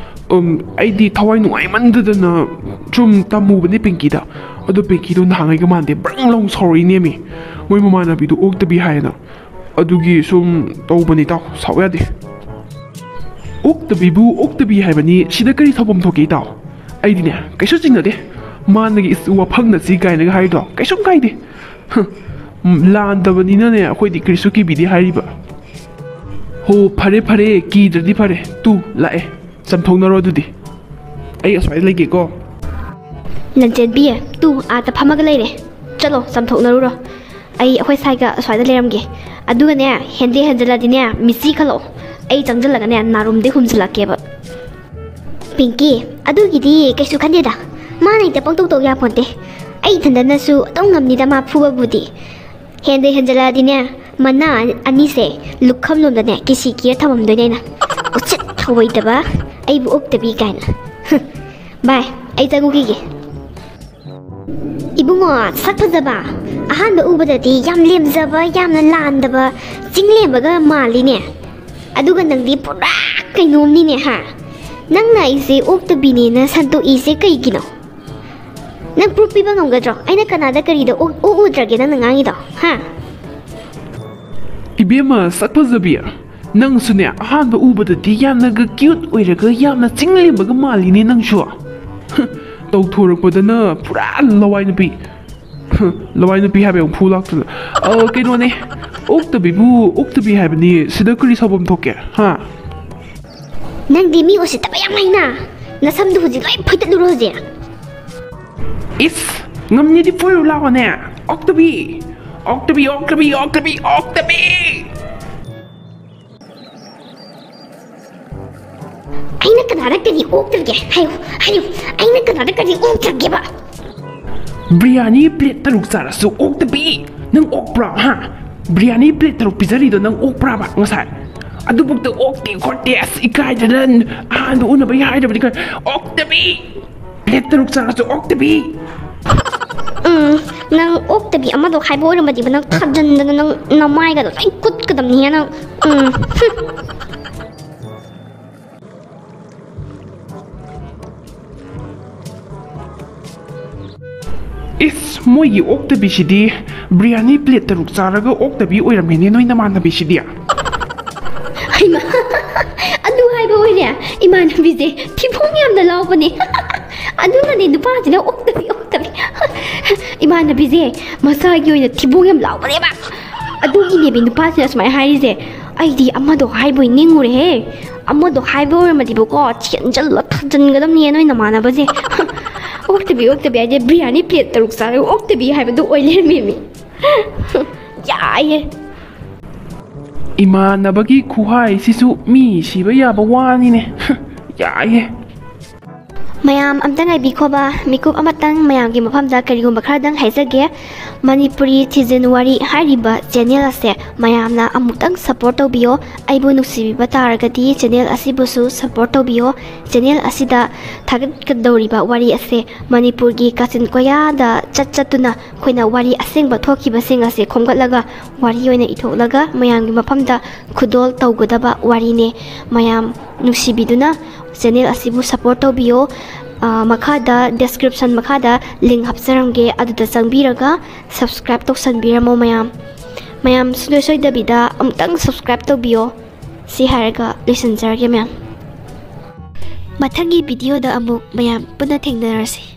ꯎꯝ, ꯑꯩꯗꯤ ꯊꯋꯥꯏ ꯅꯨꯡꯉꯥꯏꯃꯟꯗꯗꯅ ꯁꯨꯝ ꯇꯝꯃꯨꯕꯅꯦ ꯄꯤꯡꯀꯤꯗ꯫ ꯑꯗꯣ ꯄꯤꯡꯀꯤꯗꯣ ꯅꯍꯥꯟꯉꯩꯒ ꯃꯥꯟꯗꯦ, ꯕ꯭ꯔꯪ ꯂꯥꯎ ꯁꯥꯎꯔꯛꯏꯅꯦꯃꯤ꯫ ꯃꯣꯏ ꯃꯃꯥꯟꯅꯕꯤꯗꯣ ꯑꯣꯛꯇꯕꯤ ꯍꯥꯏꯌꯦꯅ꯫ ꯑꯗꯨꯒꯤ ꯁꯨꯝ ꯇꯧꯕꯅꯤ ꯏꯇꯥꯎ, ꯁꯥꯎ ꯌꯥꯗꯦ꯫ ꯑꯣꯛꯇꯕꯤꯕꯨ ꯑꯣꯛꯇꯕꯤ ꯍꯥꯏꯕꯅꯤ, ꯁꯤꯗ ꯀꯔꯤ ꯁꯥꯎꯐꯝ ꯊꯣꯛꯀꯦ ꯏꯇꯥꯎ? ꯑꯩꯗꯤꯅꯦ, ꯀꯩꯁꯨ ꯆꯤꯡꯅꯗꯦ꯫ ꯃꯥꯅꯒ ꯏꯁ ꯋꯥꯐꯪꯅꯁꯤ ꯀꯥꯏꯅꯒ ꯍꯥꯏꯗꯣ ꯀꯩꯁꯨꯝ ꯀꯥꯏꯗꯦ꯫ ꯍ, ꯂꯥꯟꯗꯕꯅꯤꯅꯅꯦ, ꯑꯩꯈꯣꯏꯗꯤ ꯀꯔꯤꯁꯨ ꯀꯤꯕꯤꯗꯦ ꯍꯥꯏꯔꯤꯕ꯫ ꯍꯣ, ꯐꯔꯦ ꯐꯔꯦ, ꯀꯤꯗ꯭ꯔꯗꯤ ꯐꯔꯦ꯫ ꯇꯨ, ꯂꯥꯛꯑꯦ꯫ ꯆꯝꯊꯣꯛꯅꯔꯣ ꯑꯗꯨꯗꯤ꯫ ꯑꯩ ꯑꯁ꯭ꯋꯥꯏꯗ ꯂꯩꯒꯦꯀꯣ꯫ ꯂꯟꯆꯦꯟꯕꯤ, ꯇꯨ ꯑꯥꯗ ꯐꯝꯃꯒ ꯂꯩꯔꯦ꯫ ꯆꯠꯂꯣ, ꯆꯝꯊꯣꯛꯅꯔꯨꯔꯣ꯫ ꯑꯩ ꯑꯩꯈꯣꯏ ꯁꯥꯏꯒ ꯑꯁ꯭ꯋꯥꯏꯗ ꯂꯩꯔꯝꯒꯦ꯫ ꯑꯗꯨꯒꯅꯦ, ꯍꯦꯟꯗꯦ ꯍꯦꯟꯖꯜꯂꯗꯤꯅꯦ, ꯃꯤꯆꯤ ꯈꯜꯂꯛꯑꯣ꯫ ꯑꯩ ꯆꯪꯁꯤꯜꯂꯒꯅꯦ, ꯅꯥꯔꯨꯝꯗꯩ ꯍꯨꯝꯖꯤꯜꯂꯛꯀꯦꯕ꯫ ꯄꯤꯡꯀꯤ, ꯑꯗꯨꯒꯤꯗꯤ ꯀꯩꯁꯨ ꯈꯟꯗꯦꯗ꯫ ꯃꯥꯅ ꯍꯦꯛꯇ ꯄꯪꯇꯧ ꯇꯧ ꯌꯥꯄꯣꯟꯇꯦ꯫ ꯑꯩ ꯏꯊꯟꯗꯅꯁꯨ ꯑꯗꯨꯝ ꯉꯝꯅꯤꯗ ꯃꯥ ꯐꯨꯕꯕꯨꯗꯤ꯫ ꯍꯦꯟꯗ ꯍꯦꯟꯖꯜꯂꯛꯑꯗꯤꯅꯦ, ꯃꯅꯥ ꯑꯅꯤꯁꯦ ꯂꯨꯈꯝꯂꯣꯝꯗꯅꯦ ꯀꯤꯁꯤ ꯀꯤꯔ ꯊꯝꯃꯝꯗꯣꯏꯅꯦ ꯑꯩꯅ꯫ ꯎꯆꯤꯠ ꯊꯧꯑꯣꯏꯗꯕ, ꯑꯩꯕꯨ ꯑꯣꯛꯇꯕꯤ ꯀꯥꯏꯅ꯫ ꯚꯥꯏ, ꯑꯩ ꯆꯪꯉꯨꯈꯤꯒꯦ꯫ ꯏꯕꯨꯡꯉꯣ, ꯁꯛ ꯐꯖꯕ, ꯑꯍꯥꯟꯕ ꯎꯕꯗꯗꯤ ꯌꯥꯝ ꯂꯦꯝꯖꯕ, ꯌꯥꯝꯅ ꯂꯥꯟꯗꯕ, ꯆꯤꯡꯂꯦꯝꯕꯒ ꯃꯥꯜꯂꯤꯅꯦ꯫ ꯑꯗꯨꯒ ꯅꯪꯗꯤ ꯄꯨꯔꯥ ꯀꯩꯅꯣꯝꯅꯤꯅꯦ, ꯍꯥ? ꯅꯪꯅ ꯑꯩꯁꯦ ꯑꯣꯛꯇꯕꯤꯅꯦꯅ ꯁꯟꯇꯣꯛꯏꯁꯦ ꯀꯩꯒꯤꯅꯣ? ꯅꯪ proof ꯄꯤꯕ ꯉꯝꯒꯗ꯭ꯔꯣ? ꯑꯩꯅ ꯀꯅꯥꯗ ꯀꯔꯤꯗ ꯑꯣꯛ-, ꯑꯣꯛ ꯎꯗ꯭ꯔꯒꯦ ꯅꯪꯅ ꯉꯥꯡꯉꯤꯗꯣ, ꯍꯥ? ꯏꯕꯦꯝꯃ ꯁꯛ ꯐꯖꯕꯤ, ꯅꯪꯁꯨꯅꯦ ꯑꯍꯥꯟꯕ ꯎꯕꯗꯗꯤ ꯌꯥꯝꯅꯒ cute ꯑꯣꯏꯔꯒ ꯌꯥꯝꯅ ꯆꯤꯡꯂꯦꯝꯕꯒ ꯃꯥꯜꯂꯤꯅꯦ ꯅꯪꯁꯨ꯫ ꯍ, ꯇꯧꯊꯣꯔꯛꯄꯗꯅ ꯄꯨꯔꯥ ꯂꯋꯥꯏ ꯅꯨꯄꯤ꯫ ꯍ, ꯂꯋꯥꯏ ꯅꯨꯄꯤ ꯍꯥꯏꯕ ꯑꯃꯨꯛ ꯐꯨ ꯂꯥꯛꯇꯅ꯫ ꯑ, ꯀꯩꯅꯣꯅꯦ, ꯑꯣꯛꯇꯕꯤꯕꯨ ꯑꯣꯛꯇꯕꯤ ꯍꯥꯏꯕꯅꯤ, ꯁꯤꯗ ꯀꯔꯤ ꯁꯥꯎꯐꯝ ꯊꯣꯛꯀꯦ, ꯍꯥ? ꯅꯪꯗꯤ ꯃꯤ ꯎꯁꯤꯠꯇꯕ ꯌꯥꯝ ꯍꯩꯅ꯫ ꯅꯁꯝꯗꯨ ꯍꯧꯖꯤꯛ ꯂꯣꯏ ꯐꯣꯏꯗꯠꯂꯨꯔꯣ ꯍꯧꯖꯤꯛ꯫ ꯏꯁ, ꯉꯝꯅꯤꯗꯤ ꯐꯣꯏꯔꯨ ꯂꯥꯛꯑꯣꯅꯦ, ꯑꯣꯛꯇꯕꯤ꯫ ꯑꯣꯛꯇꯕꯤ, ꯑꯣꯛꯇꯕꯤ, ꯑꯣꯛꯇꯕꯤ, ꯑꯣꯛꯇꯕꯤ꯫ ꯑꯩꯅ ꯀꯅꯥꯗ ꯀꯔꯤ ꯑꯣꯛꯇ꯭ꯔꯒꯦ? ꯍꯥꯏꯌꯨ, ꯍꯥꯏꯌꯨ, ꯑꯩꯅ ꯀꯅꯥꯗ ꯀꯔꯤ ꯑꯣꯛꯇ꯭ꯔꯒꯦꯕ? ꯕ꯭ꯔꯤꯌꯥꯅꯤ plate ꯇꯔꯨꯛ ꯆꯥꯔꯁꯨ ꯑꯣꯛꯇꯕꯤ꯫ ꯅꯪ ꯑꯣꯛꯄ꯭ꯔꯥ, ꯍꯥ? ꯕ꯭ꯔꯤꯌꯥꯅꯤ plate ꯇꯔꯨꯛ ꯄꯤꯖꯔꯤꯗꯣ ꯅꯪ ꯑꯣꯛꯄ꯭ꯔꯥꯕ ꯉꯁꯥꯏ? ꯑꯗꯨꯕꯨꯛꯇ ꯑꯣꯛꯇꯦ ꯈꯣꯠꯇꯦ, ꯑꯁ, ꯏꯀꯥꯏꯗꯅ ꯑꯍꯥꯟꯕ ꯎꯅꯕꯩ ꯍꯥꯏꯔꯕꯗꯤ ꯈꯔ ꯑꯣꯛꯇꯕꯤ, ꯄ꯭ꯂꯦꯠ ꯇꯔꯨꯛ ꯆꯥꯔꯁꯨ ꯑꯣꯛꯇꯕꯤ꯫ ꯎꯝ, ꯅꯪ ꯑꯣꯛꯇꯕꯤ ꯑꯃꯗꯣ ꯍꯥꯏꯕ ꯑꯣꯏꯔꯝꯃꯗꯤꯕ ꯅꯪ ꯊꯥꯖꯟꯗꯅ ꯅꯪ ꯅꯃꯥꯏꯒꯗꯣ ꯂꯣꯏ ꯀꯨꯠꯀꯗꯕꯅꯤꯍꯦ ꯅꯪ꯫ ꯎꯝ꯫ ꯏꯁ, ꯃꯣꯏꯒꯤ ꯑꯣꯛꯇꯕꯤꯁꯤꯗꯤ ꯕ꯭ꯔꯤꯌꯥꯅꯤ ꯄ꯭ꯂꯦꯠ ꯇꯔꯨꯛ ꯆꯥꯔꯒ ꯑꯣꯛꯇꯕꯤ ꯑꯣꯏꯔꯝꯃꯦꯅꯦ ꯅꯣꯏ ꯅꯃꯥꯟꯅꯕꯤꯁꯤꯗꯤ꯫ ꯍꯩꯃꯥ, ꯑꯗꯨ ꯍꯥꯏꯕ ꯑꯣꯏꯔꯦ꯫ ꯏꯃꯥꯟꯅꯕꯤꯁꯦ ꯊꯤꯕꯣꯡ ꯌꯥꯝꯅ ꯂꯥꯎꯕꯅꯦ꯫ ꯑꯗꯨꯅꯅꯦ ꯅꯨꯄꯥꯁꯤꯅ ꯑꯣꯛꯇꯕꯤ ꯑꯣꯛꯇꯕꯤ꯫ ꯏꯃꯥꯟꯅꯕꯤꯁꯦ ꯃꯁꯥꯒꯤ ꯑꯣꯏꯅ ꯊꯤꯕꯣꯡ ꯌꯥꯝ ꯂꯥꯎꯕꯅꯦꯕ꯫ ꯑꯗꯨꯒꯤꯅꯦꯕ ꯅꯨꯄꯥꯁꯤꯅ ꯁꯨꯃꯥꯏꯅ ꯍꯥꯏꯔꯤꯁꯦ꯫ ꯑꯩꯗꯤ ꯑꯃꯗꯣ ꯍꯥꯏꯕꯣꯏ ꯅꯤꯡꯉꯨꯔꯦꯍꯦ꯫ ꯑꯃꯗꯣ ꯍꯥꯏꯕ ꯑꯣꯏꯔꯝꯃꯗꯤꯕꯀꯣ ꯆꯦꯟꯖꯜꯂ ꯊꯥꯖꯤꯟꯒꯗꯕꯅꯦ ꯅꯣꯏ ꯅꯃꯥꯟꯅꯕꯁꯦ꯫ ꯑꯣꯛꯇꯕꯤ ꯑꯣꯛꯇꯕꯤ ꯍꯥꯏꯗꯤ ꯕ꯭ꯔꯤꯌꯥꯅꯤ ꯄ꯭ꯂꯦꯠ ꯇꯔꯨꯛ ꯆꯥꯔꯒ ꯑꯣꯛꯇꯕꯤ ꯍꯥꯏꯕꯗꯣ ꯑꯣꯏ ꯂꯩꯔꯝꯃꯦꯃꯤ꯫ ꯌꯥꯏꯌꯦ꯫ ꯏꯃꯥꯟꯅꯕꯒꯤ ꯈꯨꯍꯥꯏꯁꯤꯁꯨ ꯃꯤ ꯁꯤꯕ ꯌꯥꯕ ꯋꯥꯅꯤꯅꯦ꯫ ꯌꯥꯏꯌꯦ꯫ ꯃꯌꯥꯝ ꯑꯝꯇ ꯉꯥꯏꯕꯤꯈꯣꯕ, ꯃꯤꯀꯨꯞ ꯑꯃꯇꯪ ꯃꯌꯥꯝꯒꯤ ꯃꯐꯝꯗ ꯀꯔꯤꯒꯨꯝꯕ ꯈꯔꯗꯪ ꯍꯥꯏꯖꯒꯦ꯫ ꯃꯅꯤꯄꯨꯔꯤ ꯊꯤꯖꯤꯟ ꯋꯥꯔꯤ ꯍꯥꯏꯔꯤꯕ ꯆꯦꯅꯦꯜ ꯑꯁꯦ ꯃꯌꯥꯝꯅ ꯑꯃꯨꯛꯇꯪ ꯁꯞꯄꯣꯔꯠ ꯇꯧꯕꯤꯌꯣ꯫ ꯑꯩꯕꯨ ꯅꯨꯡꯁꯤꯕꯤꯕ ꯇꯥꯔꯒꯗꯤ ꯆꯦꯅꯦꯜ ꯑꯁꯤꯕꯨꯁꯨ ꯁꯞꯄꯣꯔꯠ ꯇꯧꯕꯤꯌꯣ꯫ ꯆꯦꯅꯦꯜ ꯑꯁꯤꯗ ꯊꯥꯒꯠꯀꯗꯧꯔꯤꯕ ꯋꯥꯔꯤ ꯑꯁꯦ ꯃꯅꯤꯄꯨꯔꯒꯤ ꯀꯥꯆꯤꯟ ꯀꯣꯌꯥꯗ ꯆꯠ ꯆꯠꯇꯨꯅ ꯑꯩꯈꯣꯏꯅ ꯋꯥꯔꯤ ꯑꯁꯦꯡꯕ ꯊꯣꯛꯈꯤꯕꯁꯤꯡ ꯑꯁꯦ ꯈꯣꯝꯒꯠꯂꯒ ꯋꯥꯔꯤ ꯑꯣꯏꯅ ꯏꯊꯣꯛꯂꯒ ꯃꯌꯥꯝꯒꯤ ꯃꯐꯝꯗ ꯈꯨꯗꯣꯜ ꯇꯧꯒꯗꯕ ꯋꯥꯔꯤꯅꯦ꯫ ꯃꯌꯥꯝ ꯅꯨꯡꯁꯤꯕꯤꯗꯨꯅ ꯆꯦꯅꯦꯜ ꯑꯁꯤꯕꯨ ꯁꯞꯄꯣꯔꯠ ꯇꯧꯕꯤꯌꯣ꯫ ꯑ, ꯃꯈꯥꯗ ꯗꯦꯁꯀ꯭ꯔꯤꯞꯁꯟ ꯃꯈꯥꯗ ꯂꯤꯡ ꯍꯥꯞꯆꯔꯝꯒꯦ, ꯑꯗꯨꯗ ꯆꯪꯕꯤꯔꯒ ꯁꯞꯁꯀ꯭ꯔꯥꯏꯞ ꯇꯧꯁꯟꯕꯤꯔꯝꯃꯣ ꯃꯌꯥꯝ꯫ ꯃꯌꯥꯝ ꯁꯨꯡꯁꯣꯏ ꯁꯣꯏꯗꯕꯤꯗ ꯑꯃꯨꯛꯇꯪ ꯁꯞꯁꯀ꯭ꯔꯥꯏꯞ ꯇꯧꯕꯤꯌꯣ꯫ ꯁꯤ ꯍꯥꯏꯔꯒ ꯂꯣꯏꯁꯤꯟꯖꯔꯒꯦ ꯃꯌꯥꯝ꯫ ꯃꯊꯪꯒꯤ ꯚꯤꯗꯤꯑꯣꯗ ꯑꯃꯨꯛ ꯃꯌꯥꯝ ꯄꯨꯟꯅ ꯊꯦꯡꯅꯔꯁꯤ꯫